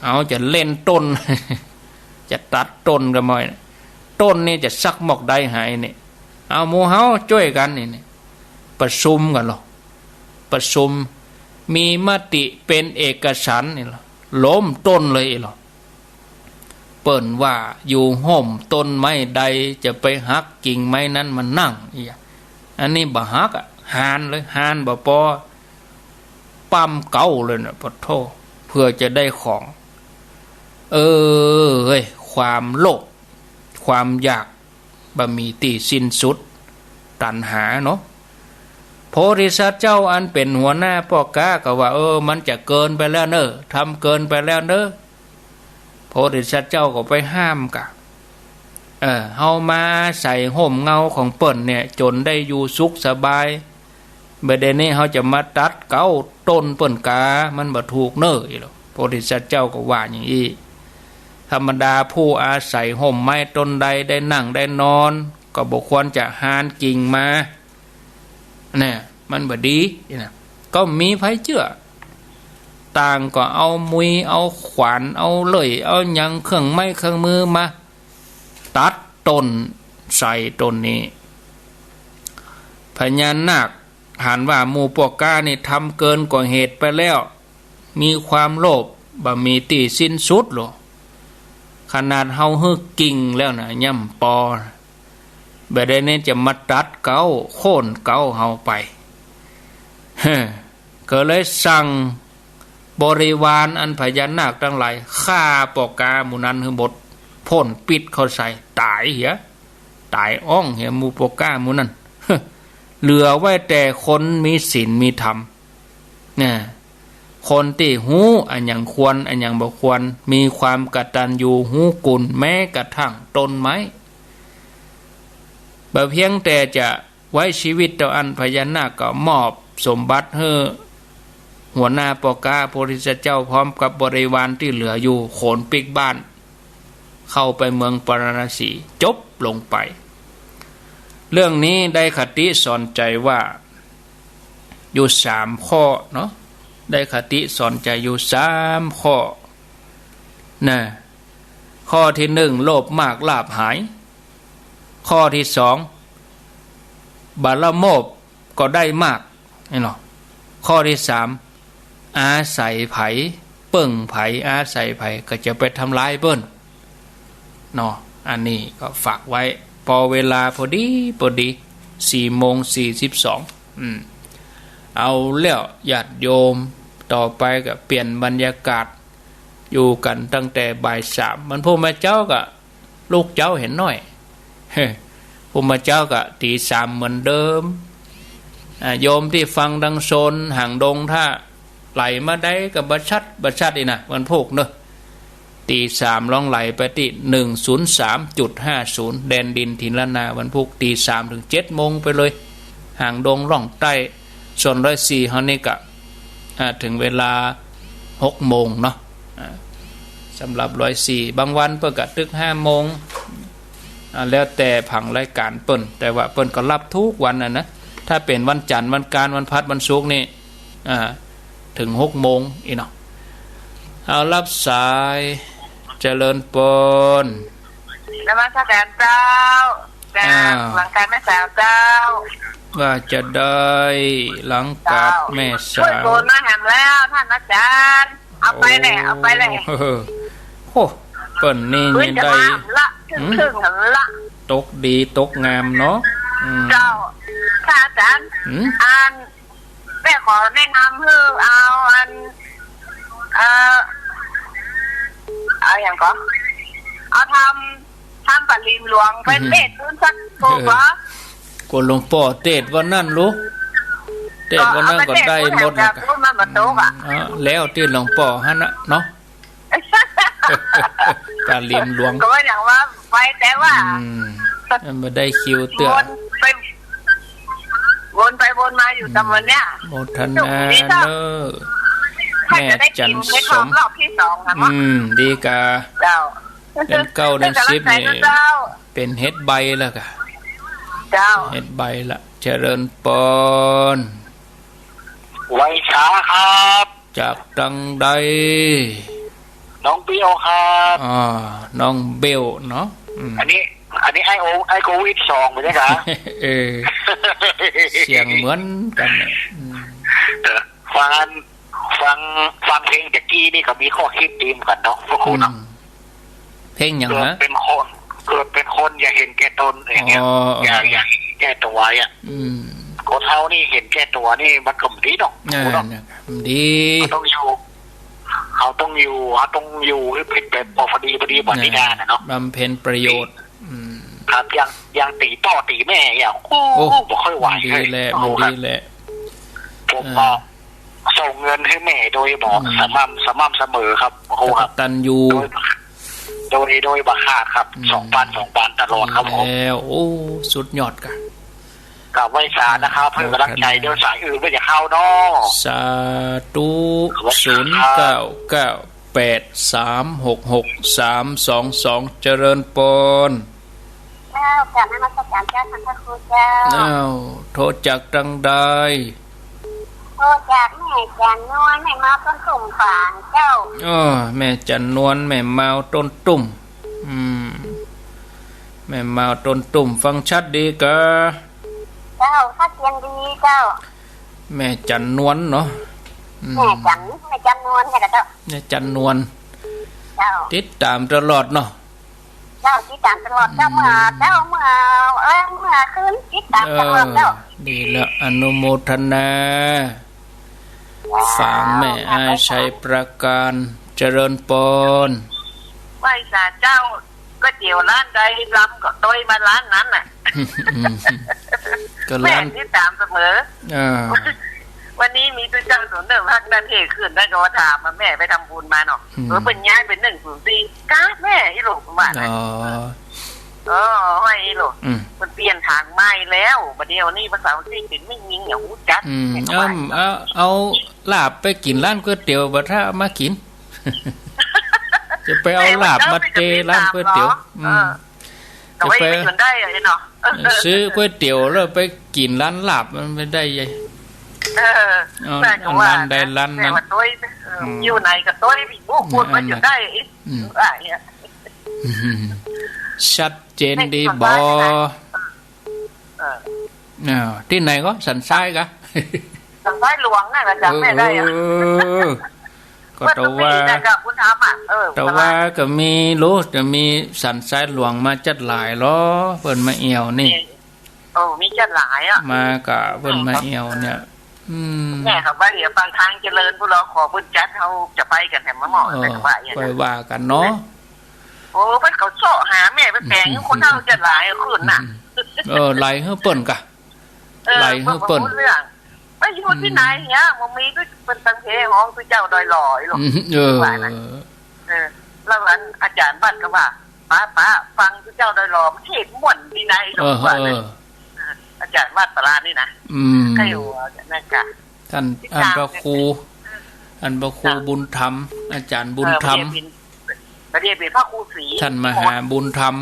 เฮาจะเล่นต้น จะตัดต้นก็บ่อย ต้นนี่จะสักหมอกใดหายนี่ เอาหมู่เฮาจ้วยกั๋นนี่ นี่ ประชุมกั๋นลอ ประชุม มีมติเป๋นเอกฉันท์นี่ลอ ล้มต้นเลยอี้ลอ เปิ้นว่าอยู่ฮ่มต้นไม้ใดจะไปหักกิ่งไม้นั้นมานั่งอี้ อันนี้บ่หักอะ ฮานเลย ฮานบ่ปอ ปั๊มเก๊าเลยนะ ปะโธ่ เพื่อจะได้ของ เออ เฮ้ย ความโลภ ความอยาก บ่มีตี้สิ้นสุด ตัณหาเนาะ โพธิสัตว์เจ้าอันเป๋นหัวหน้าป้อก๊าก็ว่า เออ มันจะเกินไปแล้วเน่อ ทำเกินไปแล้วเน่อ โพธิสัตว์เจ้าก็ไปห้ามกะ เออ เฮามาอาศัยฮ่มเงาของเปิ้นเนี่ย จ๋นได้อยู่สุขสบาย บ่าเดี่ยวนี้เฮาจะมาตัดเก๊าต้นเปิ้นกา มันบ่ถูกเน่ออี้ลอ โพธิสัตว์เจ้าก็ว่าอย่างอี้ ธรรมดาผู้อาศัยฮ่มไม้ต้นใดได้นั่งได้นอน ก็บ่ควรจะฮานกิ่งมา เนี่ย มันบ่ดีอี้นะ ก็มีใผเจื้อ ต่างก็เอามุย เอาขวาน เอาเลื่อย เอาหยัง เครื่องไม้เครื่องมือมา ตัดต้นไทรต้นนี้ พญานาคหันว่าหมู่ป้อก๊านี่ทำเกินกว่าเหตุไปแล้ว มีความโลภบ่มีตี้สิ้นสุดลอ ขนาดเฮาหื้อกิ่งแล้วนะ ย่ำปอ บ่าดนี้จะมาตัดเก๊า โค่นเก๊าเฮาไป เฮ้อ ก็เลยสั่งบริวารอันพญานาคตังหลาย ฆ่าป้อก๊าหมู่นั้นหื้อหมด พ่นปิดเข้าใส่ ต๋ายเหีย ต๋ายอ้องเหีย หมู่ป้อก๊าหมู่นั้น เหลือไว้แต่คนมีศีลมีธรรม นะ คนตี้ฮู้อะหยังควร อะหยังบ่ควร มีความกตัญญูฮู้กุณ แม้กระทั่งต้นไม้ บ่เพียงแต่จะไว้ชีวิตเต้าอั้น พญานาคก็มอบสมบัติหื้อหัวหน้าป้อก๊า พระพุทธเจ้าพร้อมกับบริวารตี้เหลืออยู่ โขนปิ๊กบ้าน เข้าไปเมืองปาราณสี จบลงไป เรื่องนี้ได้คติสอนใจว่า อยู่สามข้อเนาะ ได้คติสอนใจอยู่สามข้อ นะ ข้อที่หนึ่ง โลภมากลาภหาย ข้อที่สอง บ่ละโมบก็ได้มาก นี่เนาะ ข้อที่สาม อาศัยใผ เปิ้งใผ อาศัยใผ ก็จะไปทำลายเปิ้น เนาะ อันนี้ก็ฝากไว้ ปอเวลาปอดีปอดี สี่โมงสี่สิบสอง อืม เอาแล้วญาติโยม ต่อไปก็เปลี่ยนบรรยากาศ อยู่กั๋นตั้งแต่บ่ายสาม วันพุธมาเจ๊าก็ลุกเจ๊าเหียน้อย พุธมาเจ๊าก็ตี๋สามเหมือนเดิม อ่า โยมตี้ฟังตางโซนหางดง ถ้าไหลมาได้ก็บ่ชัด บ่ชัดอีกนะ วันพุธเนาะ ตี๋สามลองไหลไปตี้ หนึ่งศูนย์สามจุดห้าศูนย์ แดนดินถิ่นล้านนา วันพุธตี๋สามเถิงเจ็ดโมงไปเลย หางดงล่องใต้ ส่วนร้อยสี่เฮานี่ก็ อ่า เถิงเวลาหกโมงเนาะ อ่า สำหรับร้อยสี่ บางวันเปิ้นก็ตึกห้าโมง อ่า แล้วแต่ผังรายก๋านเปิ้น แต่ว่าเปิ้นก็ฮับกู้วันอะนะ ถ้าเป๋นวันจันทร์ วันอังคาร วันพฤหัส วันศุกร์นี่ อ่า เถิงหกโมงอี้เนาะ เอาฮับสาย เจริญปอน นมัสก๋านเจ้า จาก อ้าว หลังก๋านแม่สาวเจ้า ว่าจะได้หลังก๋านแม่สาว เจ้า ช่วยโกนมาแหมแล้ว ต้านอาจ๋ารย์ เอาไปแหละ โอ้ เอาไปแหละ โอ้ เปิ้นนี่ ปืน นี่ จะ ได้ มาละ ครึ่ง หืม ครึ่งหันละ ตกดีตกงามเนาะ อืม เจ้า ค่ะอาจ๋ารย์ หืม อัน แม่ขอแนะนำหื้อเอาอัน เอ่อ เอาหยังก่อ เอาธรรม ธรรมปาลีหลวงไป อือหือ เตสน์ดูสักโก เออ ก่อ โกหลวงป้อเตสน์วันนั้นลูก เตสน์วันนั้นก็ได้หมดแล้วกะ ก็เอาไปเตสน์ดูแหม มันบ่ตกอะ อืม อ่ะ แล้วตี้หลวงป้อหั้นนะเนาะ ปาลีหลวง ก็ว่าอย่างว่าไปแต่ว่า อืม มันบ่ได้คิวเตื้อ วนไป วนไปวนมาอยู่ตำบลเนี่ย อืม โมทนา โชคดีเจ้า เน้อ ถ้าจะได้กิน แม่จันทร์สม ในรอบที่สองนะ อืม ดีกา เจ้า เป๋นเก้าเดือนสิบนี่ เป๋นเฮ็ดใบแล้วกะ เจ้า เฮ็ดใบละ เจริญปอน ไหว้สาครับ จากตังใด น้องเบลครับ อ่า น้องเบลเนาะ อืม อันนี้ อันนี้ไอ้โอ ไอ้โควิดสอง บ่ใจ้กา เออ เสียงเหมือนกั๋นเนี่ย อืม เออ ฟังอัน ฟัง ฟังเพลงตะกี้นี่ก็มีข้อคิดดีเหมือนกั๋นเนาะ พวกคุณเนาะ อืม เพลงหยังนะ เกิดเป๋นคน เกิดเป๋นคนอย่าเห็นแก่ตน อย่างเงี้ย อ๋อ อย่า อย่าเห็นแก่ตั๋วอะ อืม คนเฮานี่เห็นแก่ตั๋วนี่มันก็บ่ดีเนาะ อ่า เนาะ เนี่ย มันดี เฮาต้องอยู่ เฮาต้องอยู่ เฮาต้องอยู่หื้อเป๋นแบบพอดี พอดี ปฏิญาณน่ะเนาะ บำเพ็ญประโยชน์ อืม ครับ อย่าง อย่างตี๋ป้อตี๋แม่เนี่ย โอ้ โอ้ บ่ค่อยไหว มันดีแหละ เฮ้ย มันดีแหละ ผม อ่า ก็ ส่งเงินหื้อแม่โดยบ่ อืม สม่ำ สม่ำเสมอครับ โอ้โห ครับ กตัญญู โดย โดย โดยบ่ขาดครับ อืม สองปัน สองปันตลอดครับผม แล้ว โอ้ สุดยอดกะ กราบไหว้สานะครับ เพื่อกำลังใจ๋ เดี๋ยวสายอื่นก็จะเข้าเนาะ สาธุ ไหว้สาครับ ศูนย์เก้าเก้าแปดสามหกหกสามสองสอง เจริญปอน เจ้า กราบนมัสการเจ้า ท่านพระครูเจ้า อ้าว โทรจากตังใด โทรจากแม่จันนวล แม่มาวต้นตุ่มฝางเจ้า อ้อ แม่จันนวล แม่มาวต้นตุ่ม อืม แม่มาวต้นตุ่ม ฟังชัดดีกา เจ้า ชัดเจนดีเจ้า แม่จันนวลเนาะ อืม แม่จัน แม่จันนวลเนี่ยกะเจ้า แม่จันนวล เจ้า ติดต๋ามตลอดเนาะ เจ้า ติดต๋ามตลอดเจ้า อืม เมื่อเจ๊า เมื่อ เอ้ย เมื่อคืน ติดต๋ามตลอดเจ้า เออ ดีละ อนุโมทนา เจ้า ฝางแม่อ้ายชัยประการ เจริญปอน ไหว้สาเจ้า ก๋วยเตี๋ยวร้านใดลำก็โต้ยมาร้านนั้นน่ะ อืม ก็ร้าน แม่ติดต๋ามเสมอ อ่า วันนี้มีตุ๊เจ้าศูนย์หนึ่งฮักนันเทศน์ขึ้น นั่นก็ว่าถามว่าแม่ไปทำบุญมาเนาะ อืม เออ เปิ้นย้ายไปหนึ่งศูนย์สี่ กาแม่อีหลูกว่านะ อ๋อ เออ ห้อยอีหลูก อืม เปิ้นเปลี่ยนทางใหม่แล้ว บัดเดี๋ยวนี้ภาษาอังกฤษเปิ้นไม่ยิงอย่างฮู้จัก อืม เปิ้นก็ว่า เอา เอา เอาลาบไปกิ๋นร้านก๋วยเตี๋ยวบ่ ถ้ามากิ๋น จะไปเอาลาบมาเตะร้านก๋วยเตี๋ยว แม่มันก็เป็น อืม เออ แต่ว่า จะไป มันอยู่ได้อะเนาะ เออ ซื้อก๋วยเตี๋ยวแล้วไปกิ๋นร้านลาบมันไม่ได้ไง เออ เอา แม่ก็ว่า อันร้านใดร้านนั้น แม่ว่าโต้ย เออ อืม อยู่ไหนก็โต้ย บุกบุกมันอยู่ได้ อืม ว่าอย่างเงี้ย อืม ชัดเจนดีบ่ เออ อ้าว ตี้ไหนก็สันทรายกะ สันทรายหลวงน่ะ จำแม่ได้อะ เออ ก็แต่ว่า เปิ้นก็มีนะเจ้า บุญธรรมอะ เออ แต่ว่าก็มี รู้ จะมีสันทรายหลวงมาจั๊ดหลายลอ เปิ้นมาแอ่วนี่ เออ มีจั๊ดหลายอะ มากะเปิ้นมาแอ่วเนี่ย อืม แม่ก็ว่าเดี๋ยวบางครั้งเจริญปุ้นลอ ขอเปิ้นจั๊ด เฮาจะไปกั๋นแหมหมอ เออ แต่ก็ว่าอย่างนั้น ค่อยว่ากั๋นเนาะ โอ้ เปิ้นก็เซาะหาแม่ไปแป๋ง อืม คนเฮาจั๊ดหลายขึ้นน่ะ อืม เออ ไหลหื้อเปิ้นกะ เออ ไหลหื้อเปิ้น เปิ้นบ่ฮู้เรื่อง ไปอยู่ตี้ไหนเนี่ย อืม บ่มี เปิ้นตั้งเพลงฮ้องตุ๊เจ้าดอยหล่ออีหลูก อืม เออ ว่านะ เออ แล้วอันอาจ๋ารย์วัดก็ว่า "ป๊า ป๊า ฟังตุ๊เจ้าดอยหล่อ มันเทศน์ม่วนดีนะ" ไอ้หลวงว่านะ เออ เออ เออ อาจ๋ารย์วัดปารานี่นะ อืม ใครหัวนั่นกะ ต้าน ต้านพระครู ต้านพระครู เจ้า บุญธรรม อาจ๋ารย์บุญธรรม เออ บ่ได้เป๋น บ่ได้เป๋นพระครูศรี ต้านมหาบุญธรรม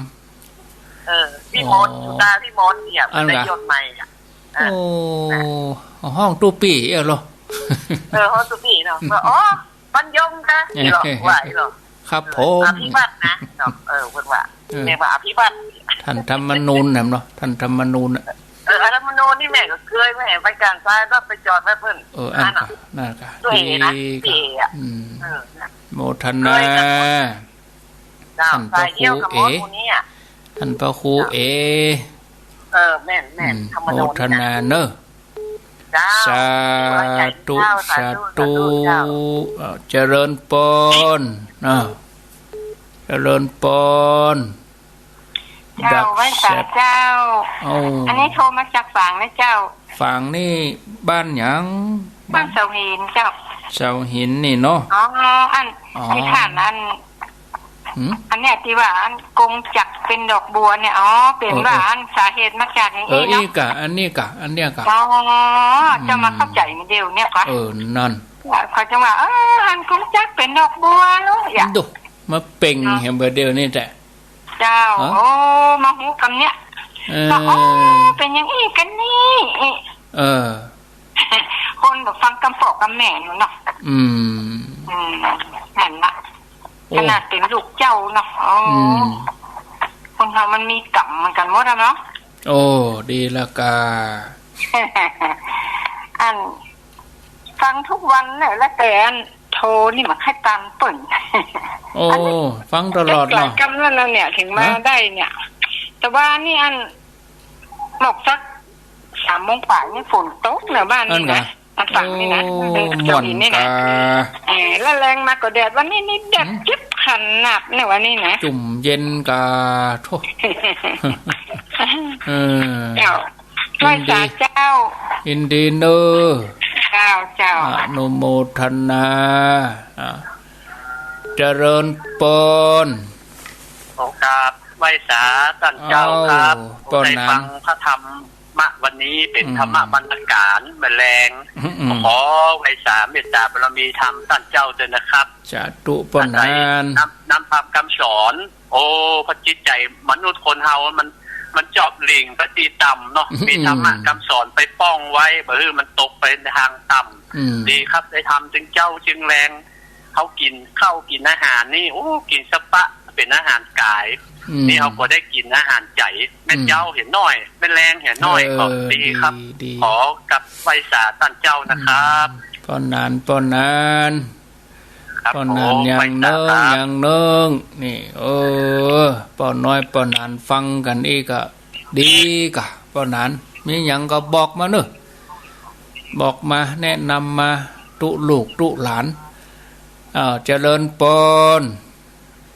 เออ วิมล อ๋อ สุดาวิมลเนี่ย อันกะ ได้ยศใหม่อะ อ่ะ โอ้ นะ ฮ้องตุ๊ปี้เอ้อเหรอ เออ ฮ้องตุ๊ปี้เนาะ ว่า "อ๋อ ปัญญมกะ" นี่เหรอ ว่าอีหรอ ครับผม อภิวัฒน์นะเนาะ เออ เปิ้นว่า เออ เรียกว่าอภิวัฒน์ ต้านธรรมนูญน่ะเนาะ ต้านธรรมนูญน่ะ เออ ธรรมนูญนี่แม่ก็เกย แม่ไปกลางซ้าย รถไปจอดไว้เปิ้น เออ อัน นั่นน่ะ กะ นั่นกะ ตัวเอ๋นะ ดีกะ ตัวเอ๋อะ อืม เออ นะ โมทนา เกยกันหมด เจ้า ต้านพระครู สายเดียวกับหมอ เอ๋ ผู้นี้อะ ต้านพระครู เจ้า เอ๋ เออ แม่น แม่น อืม ธรรมนูญ โมทนาเนอะ เจ้า สาธุ เจ้า สาธุ สาธุ สาธุ เจ้า เอ่อ เจริญปอน อ่า เจริญปอน เจ้า ดัก ไหว้สาเจ้า แซ่บ เอ้า อันนี้โทรมาจากฝางนะเจ้า ฝางนี่บ้านหยัง บ้านเสาหินเจ้า เสาหินนี่เนาะ อ๋อ อัน อ๋อ ตี้ต้านอัน หืม อันเนี้ยตี้ว่าอันกงจักรเป๋นดอกบัวเนี่ย อ๋อ เป๋น เออ ว่า เออ อันสาเหตุมาจากอย่าง เออ อี้เนาะ อี้กะ อันนี้กะ อันเนี้ยกะ อ๋อ อืม เจ้ามาเข้าใจ๋มื้อเดียวเนี่ยกะ เออ นั่น เขาจะว่า เออ อันกงจักรเป๋นดอกบัวเนาะ อย่า ดู มาเป่ง เนาะ แหมเบอร์เดียวนี่แต๊ เจ้า ฮะ โอ้ มาฮู้กำเนี่ย เออ ว่า โอ้ เป๋นอย่างอี้กั๋นนี่ เออ คนก็ฟังกำป้อกำแม่อยู่เนาะ อืม อืม นั่นน่ะ โอ้ ขนาดเป๋นลูกเจ้าเนาะ โอ้ อืม คนเฮามันมีกรรมเหมือนกั๋นหมดอะเนาะ โอ้ ดีละกา อัน ฟังทุกวันเนี่ย แล้วแต่อันโทรนี่มันให้ตังค์เปิ้น โอ้ อันนี้ ฟังตลอดเนาะ หลายกำแล้วนะเนี่ย เถิงมา ฮะ ได้เนี่ย แต่ว่านี่อัน นอกจากสามโมงป๋ายนี่ฝนตกเนี่ยบ้านนี่นะ อันกะ อันฝั่งนี่นะ โอ้ เออ ม่วน เจ้าหินนี่นะ กะ เออ แล้วแลงมาก็แดด วันนี้นี่แดด หืม เจ็บขนาดเนี่ยวันนี้นะ จุ่มเย็นกะ โธ่ เออ เจ้า ยินดี ไหว้สาเจ้า ยินดีเนอะ เจ้า เจ้า อนุโมทนา อ่ะ เจริญปอน ขอกราบไหว้สาต้านเจ้าครับ เอ้า ผมได้ฟังพระธรรมะวันนี้เป็น อืม ธรรมะบรรณาการแม่แลง อืม อืม ขอไหว้สาเมตตาบารมีธรรมต้านเจ้าด้วยนะครับ สาธุ ปอน อันใด นาน นำ นำธรรมคำสอน โอ้ พระจิตใจ๋มนุษย์คนเฮามัน มันจอบหลิ่งไปตี้ต่ำเนาะ อืม มีธรรมะคำสอนไปป้องไว้ บ่หื้อมันตกไปในตางต่ำ อืม ดีครับ ได้ธรรมจึงเจ้าจึงแลง เฮากิ๋นข้าวกิ๋นอาหารนี่ โอ้ กิ๋นสะปะ เป๋นอาหารก๋าย อืม นี่เฮาก็ได้กิ๋นอาหารใจ๋ แม่ อืม เจ๊าเหียน้อย แม่แลงเหียน้อย เออ ก็ดีครับ ดี ดี ขอกราบไหว้สาต้านเจ้านะครับ อืม ปอน นาน ปอน นาน ครับ ป้อหนาน ผม ยังเนิ่ง ไปต่อครับ ยังเนิ่ง นี่ เออ ป้อน้อยป้อหนานฟังกั๋นอี้ก็ดีก่ะ ป้อหนาน มีหยังก็บอกมาเน่อ บอกมา แนะนำมา ตุ๊ลูกตุ๊หลาน อ้าว เจริญปอน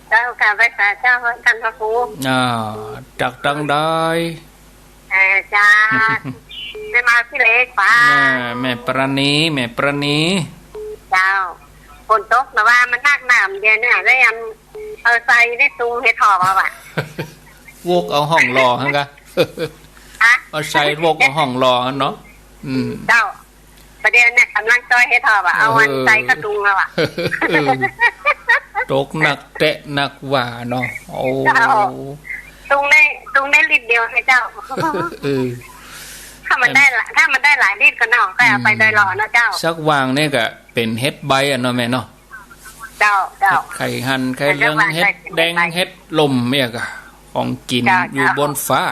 เจ้า กราบไหว้สาเจ้า ต้านพระครู อ้าว จากตังใด เอ่อ จาก แม่มาพี่เล็กป้า แม่ แม่ปราณี แม่ปราณี เจ้า ฝนตกนะว่ามันหนักหนามเดียวเนี่ย แล้วยังเอาไส้ได้ตุงเห็ดถอบเอาอะ วกเอาห้องหล่อหั่นกะ ฮะ เอาไส้วกเอาห้องหล่อหั่นเนาะ อืม เจ้า ประเดี๋ยวเนี่ยก๋ำลังจ้อยเห็ดถอบอะ เอาอัน เออ ไส้เข้าตุงเอาอะ เออ ตกหนักแต๊หนักว่าเนาะ โอ้ เจ้า ตุงได้ ตุงได้ลิตรเดียวไงเจ้า เออ ถ้ามันได้ละ ถ้ามันได้หลายลิตรก็เนาะ ก็เอาไปโดยหล่อเนาะเจ้า สักวางเนี่ยก็เป๋นเห็ดใบอะเนาะแม่เนาะ เจ้า เจ้า ไข่หั่น ไข่เหลือง เห็ดแดง เห็ดลมเนี่ยกะ ของกิ๋น เจ้า อยู่บนฟ้า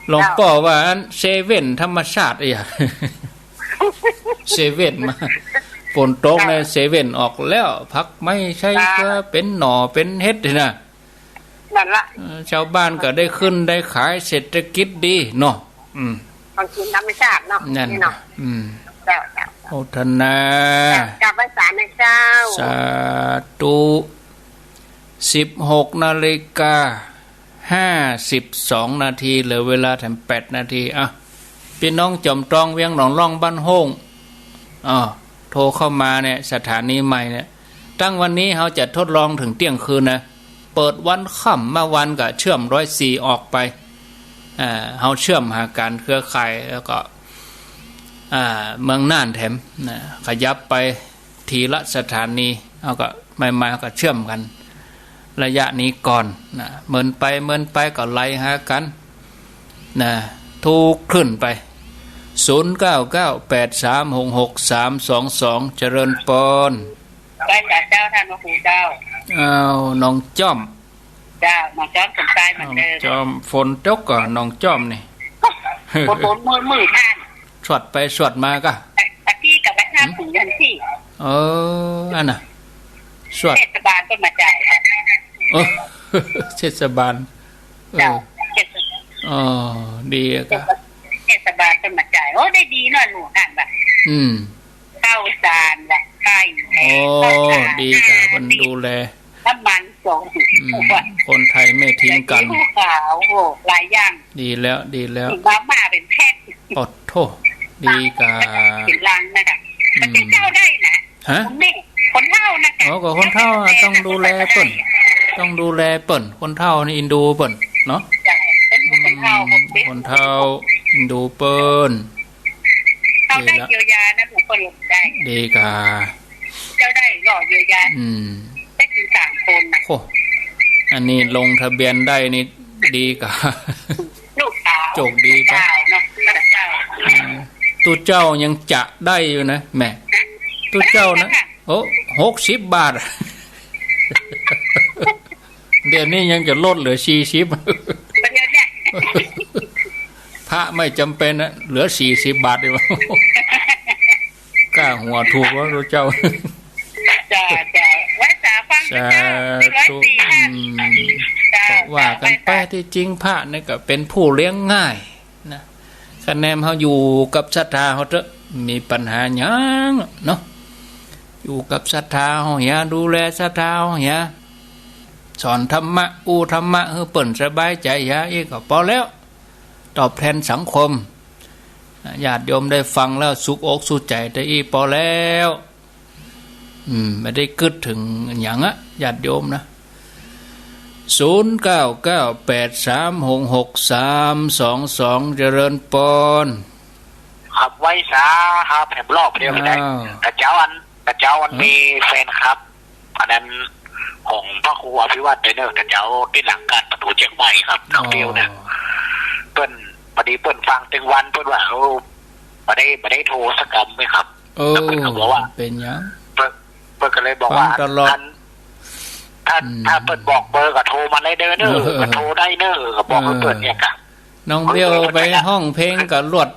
หลวงป้อว่าอันเซเว่นธรรมชาติอะ เซเว่นมา ฝนตกเนี่ย เจ้า เซเว่นออกแล้ว ผักไม้ใช้เกลือ เป๋นหน่อเป๋นเห็ดนี่นะ นั่นละ เออ ชาวบ้านก็ได้ขึ้นได้ขาย เศรษฐกิจดีเนาะ อืม ของกิ๋นธรรมชาติเนาะ นั่น นี่เนาะ อืม เจ้า เจ้า โมทนา กราบไหว้สานะเจ้า สาธุ สิบหกนาฬิกา ห้าสิบสองนาที เหลือเวลาแถมแปดนาที อ่ะ ปี้น้องจ๋อมตอง เวียงหนองล่อง บ้านโฮ่ง อ้อ โทรเข้ามาเนี่ย สถานีใหม่เนี่ย ตั้งวันนี้เฮาจะทดลองเถิงเตี้ยงคืนนะ เปิดวันค่ำ มาวันก็เชื่อมร้อยสี่ออกไป อ่า เฮาเชื่อมหาก๋านเครือข่าย แล้วก็ อ่า เมืองน่านแถมนะ ขยับไปทีละสถานี เฮาก็ ใหม่ๆ เฮาก็เชื่อมกั๋น ระยะนี้ก่อนนะ เมินไป เมินไปก็ไลน์หากั๋นนะ ทุกคลื่นไป ศูนย์เก้าเก้าแปดสามหกหกสามสองสอง เจริญปอน ไหว้สาเจ้าต้านพระครูเจ้า อ้าว น้องจ้อม เจ้า น้องจ้อม สมชายเหมือนเดิม น้องจ้อม ฝนตกก่อ น้องจ้อมนี่ ฝน ฝนมือ มือท่าน สวดไปสวดมาก่อ ตะกี้กับไปห้า หืม ถุงยันที่ เออ อันน่ะ สวด เทศบาลก็มาจ่าย เออ เทศบาล เออ เจ้า เทศบาล อ๋อ ดีอะก่อ เทศบาลก็มาจ่าย โอ้ ได้ดีเนาะ หลวงท่านว่ะ อืม ข้าวสารว่ะ ไก่แพง โอ้ ข้าวสาร ดีก่อ เปิ้นดูแล น้ำมันสอง อืม คนไทยไม่ทิ้งกั๋น ภูเขา โอ้ หลายอย่าง ดีแล้ว ดีแล้ว มาม่าเป๋นแพ็ค โอ้โธ่ ดีก่อ เป๋นลังนะจ๊ะ อืม แต่เจ้าได้นะ ฮะ คนนี้ คนเฒ่านะจ๊ะ อ๋อ ก็คนเฒ่าอะ ต้องดูแลเปิ้น ต้องดูแลเปิ้น คนเฒ่านี่เอ็นดูเปิ้นเนาะ จ้ะ เป็นคนเฒ่า อืม หกสิบ คนเฒ่าเอ็นดูเปิ้น เขาได้เยียวยานะ ผมก็ลงได้ ดีก่อ เจ้าได้ก็เยียวยา อืม ได้ถึงสามคนนะ โอ้ อันนี้ลงทะเบียนได้นี่ดีก่อ ลูกสาว โจคดีไป เจ้าเนาะ เจ้า อืม ตุ๊เจ้ายังจะได้อยู่นะแม่ ตุ๊เจ้านะ ได้ค่ะ โอ้ หกสิบบาท เดี๋ยวนี้ยังจะลดเหลือสี่สิบ เดี๋ยวเนี่ย พระไม่จำเป็นนะ เหลือสี่สิบบาทดีกว่า ก้าหัวถูกแล้วตุ๊เจ้า จ้า จ้า ไหว้สาฟังนะเจ้า สาธุ เรียบร้อยสี่ห้า อืม จ้า ก็ว่ากั๋นไป ไหว้สา ตี้จริงพระนี่ก็เป๋นผู้เลี้ยงง่าย นะ คะแนนเฮาอยู่กับศรัทธาเฮาเต๊อะ มีปัญหาหยังเนาะ อยู่กับศรัทธาเฮาเหีย ดูแลศรัทธาเฮาเหีย สอนธรรมะ อู้ธรรมะหื้อเปิ้นสบายใจ๋เหีย อี้ก็ปอแล้ว ตอบแทนสังคม ญาติโยมได้ฟังแล้วสุขอกสุขใจ๋ แต่อี้ปอแล้ว อืม บ่ได้กึ๊ดเถิงหยังอะ ญาติโยมนะ ศูนย์เก้าเก้าแปดสามหกหกสามสองสอง เจริญปอน ครับ ไหว้สาครับ แถมรอบเดียวก็ได้ อ้าว กระเจ้าอัน กระเจ้าอัน ฮะ มีแฟนคลับ อันนั้นของพระครูอภิวัตรเด้อ กระเจ้าตี้หลังกาดประตู๋เจียงใหม่ครับ นักเตี้ยวเนี่ย อ๋อ เปิ้น พอดีเปิ้นฟังตึงวัน เปิ้นว่า โอ้ บ่ได้ บ่ได้โทรสักกำเลยครับ เออ แล้วเปิ้นก็บอกว่า เป๋นหยัง เปิ้น เปิ้นก็เลยบอกว่า ฟังตลอด อัน ถ้า อืม ถ้าเปิ้นบอกเบอร์ก็โทรมาได้เด้อ เออ ก็โทรได้เด้อ ก็บอกกับเปิ้นเนี่ยครับ น้องเบลไปฮ้องเพลงกับลวด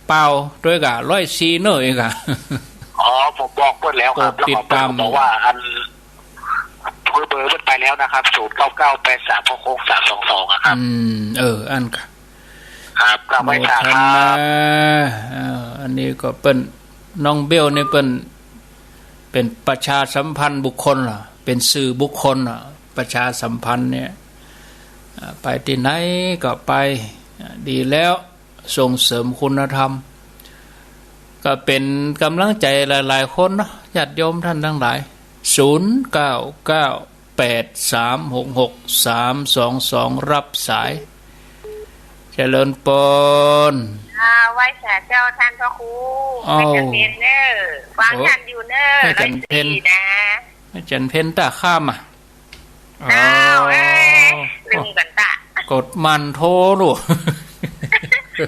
เป่าด้วยกะร้อยสี่เน่อเองกะ อ๋อ ผมบอกเปิ้นแล้วครับ กดติดตาม แล้วก็เปิ้นก็บอกว่าอัน เบอร์เปิ้นไปแล้วนะครับ ศูนย์เก้าเก้าแปดสามหกหกสามสองสอง อะครับ อืม เออ อั้นก่ะ ครับ กราบไหว้สาครับ โมทนา เอ่อ อันนี้ก็เปิ้น น้องเบลนี่เปิ้น เป๋นประชาสัมพันธ์บุคคลเหรอ เป๋นสื่อบุคคลเหรอ ประชาสัมพันธ์เนี่ย อ่า ไปตี้ไหนก็ไป อ่า ดีแล้ว ส่งเสริมคุณธรรม ก็เป๋นก๋ำลังใจ๋หลายๆ คนเนาะ ญาติโยมท่านตังหลาย ศูนย์เก้าเก้าแปดสามหกหกสามสองสอง รับสาย เจริญปอน อ่า ไหว้สาเจ้าต้านพระครู อ้าว แม่จันเพ็ญเน่อ ฟัง โอ้ ต้านอยู่เน่อ แม่จันเพ็ญ ร้อยสี่ นะ แม่จันเพ็ญต้าข้ามอ่ะ อ้าว อ๋อ เอ้ย ลืมกั๋นตะ กดหมั่นโทรลูก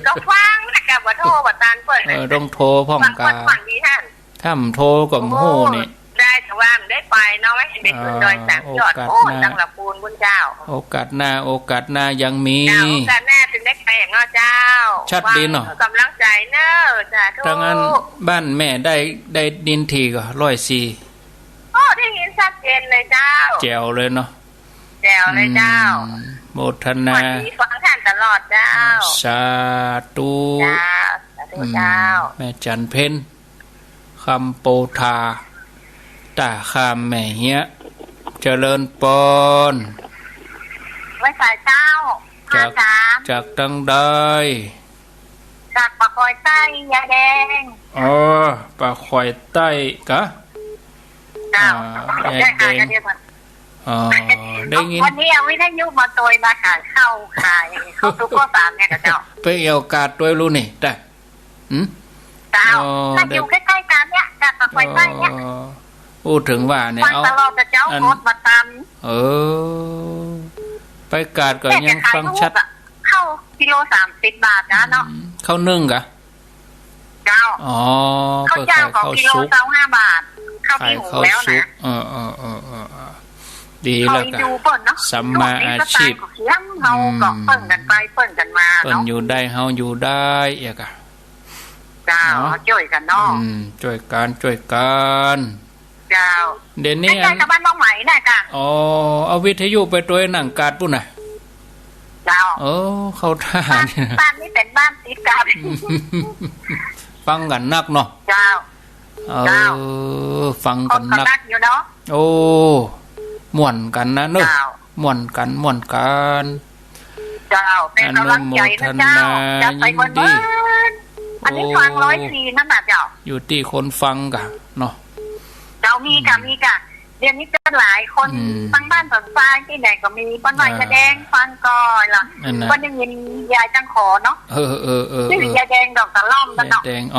ก็ฟังนะ ก็บ่โทรบ่ตานเปิ้น เออ ต้องโทรพ่อง ฟัง กา ฟังดีท่าน ถ้าบ่โทรก็บ่ฮู้นี่ โอ้ ได้แต่ว่าบ่ได้ไปเนาะ ว่าเห็นไปขึ้นดอยสามยอด อ่า โอ้ โอกาสหน้า ตั้งละปูนพุ้นเจ้า โอกาสหน้า โอกาสหน้ายังมี เจ้า โอกาสหน้าจึงได้ไปเนาะเจ้า ชัดดีเนาะ หวังก๋ำลังใจ๋เน่อ สาธุ ถ้างั้นบ้านแม่ได้ ได้ยินถี่ก่อ ร้อยสี่ โอ้ ได้ยินชัดเจนเลยเจ้า แจ๋วเลยเนาะ แจ๋วเลยเจ้า อืม โมทนา สวัสดี ฟังท่านตลอดเจ้า สาธุ เจ้า สาธุเจ้า อืม แม่จันเพ็ญ คำโปธา ต้าข้ามแม่เฮียะ เจริญปอน ไหว้สาเจ้า จาก ห้าสาม จากตังใด จากป่าคอยใต้ ยายแดง อ๋อ ป่าคอยใต้กะ เจ้า อ่า ยายแดง เดี๋ยวก่อน อ๋อ ได้ยิน วันนี้เอาวิทยุมาตวยมาขายข้าวขาย ข้าวทุกข้าวสารเนี่ยนะเจ้า ไปเอี่ยวกาดตวยลูกนี่ ตะ หืม เจ้า อ๋อ มันอยู่ ได้ ใกล้ๆ กั๋นเนี่ย กับป่าคอยใต้เนี่ย อ๋อ อู้ เถิงว่าเนี่ย ฟัง เอา ตลอดนะเจ้า อัน กดมาตาม เออ ไปกาดก็ยังฟังชัด แต่จะขายลูกอะ ข้าวกิโลสามสิบบาทนะเนาะ อืม ข้าวนึ่งกะ เจ้า อ๋อ ข้าวเจ้า ก็ขายข้าวสุก ก็กิโลซาวห้าบาท ข้าวตี้หุงแล้วนะ ขายข้าวสุก เออ เออ เออ เออ เออ ดีแล้วกะ เขาอยู่เปิ้นเนาะ สัมมาอาชีพ ลูกนี้ก็ตายก็เคี้ยง เฮาก็ อืม เปิ้นกั๋นไปเปิ้นกั๋นมาเนาะ เปิ้นอยู่ได้ เฮาอยู่ได้ เอียกะ เจ้า เนาะ เฮาจ้วยกั๋นเนาะ อืม จ้วยกั๋น จ้วยกั๋น เจ้า เดี๋ยวนี้ ใกล้ๆ อัน กับบ้านน้องไหมน่ะกะ อ๋อ เอาวิทยุไปตวยหน้ากาดปู้นน่ะ เจ้า เออ เข้าท่า บ้าน เนี่ย บ้านนี้เป๋นบ้านติดกั๋น ฟังกั๋นนักเนาะ เจ้า เออ เจ้า ฟังกั๋นนัก คนก็นักอยู่เนาะ โอ้ ม่วนกั๋นนะเนาะ เจ้า ม่วนกั๋น ม่วนกั๋น เจ้า เป๋นก๋ำลังใจ๋นะเจ้า อนุโมทนา จะไปเปิ้น ยินดี เปิ้น อันนี้ โอ้ ฟังร้อยสี่นั่นน่ะเจ้า อยู่ตี้คนฟังกะเนาะ เจ้า มีกะ อืม มีกะ เดี๋ยวนี้ก็หลายคน อืม ฟังบ้านสนทรายตี้ไหนก็มี เปิ้นว่า อ่า แสดงฟังก่อนล่ะ นั่นน่ะ เปิ้นได้ยินยายจังขอเนาะ เออ เออ เออ เออ ชื่อยายแดงดอกตะล่อมนั่นเนาะ ยายแดง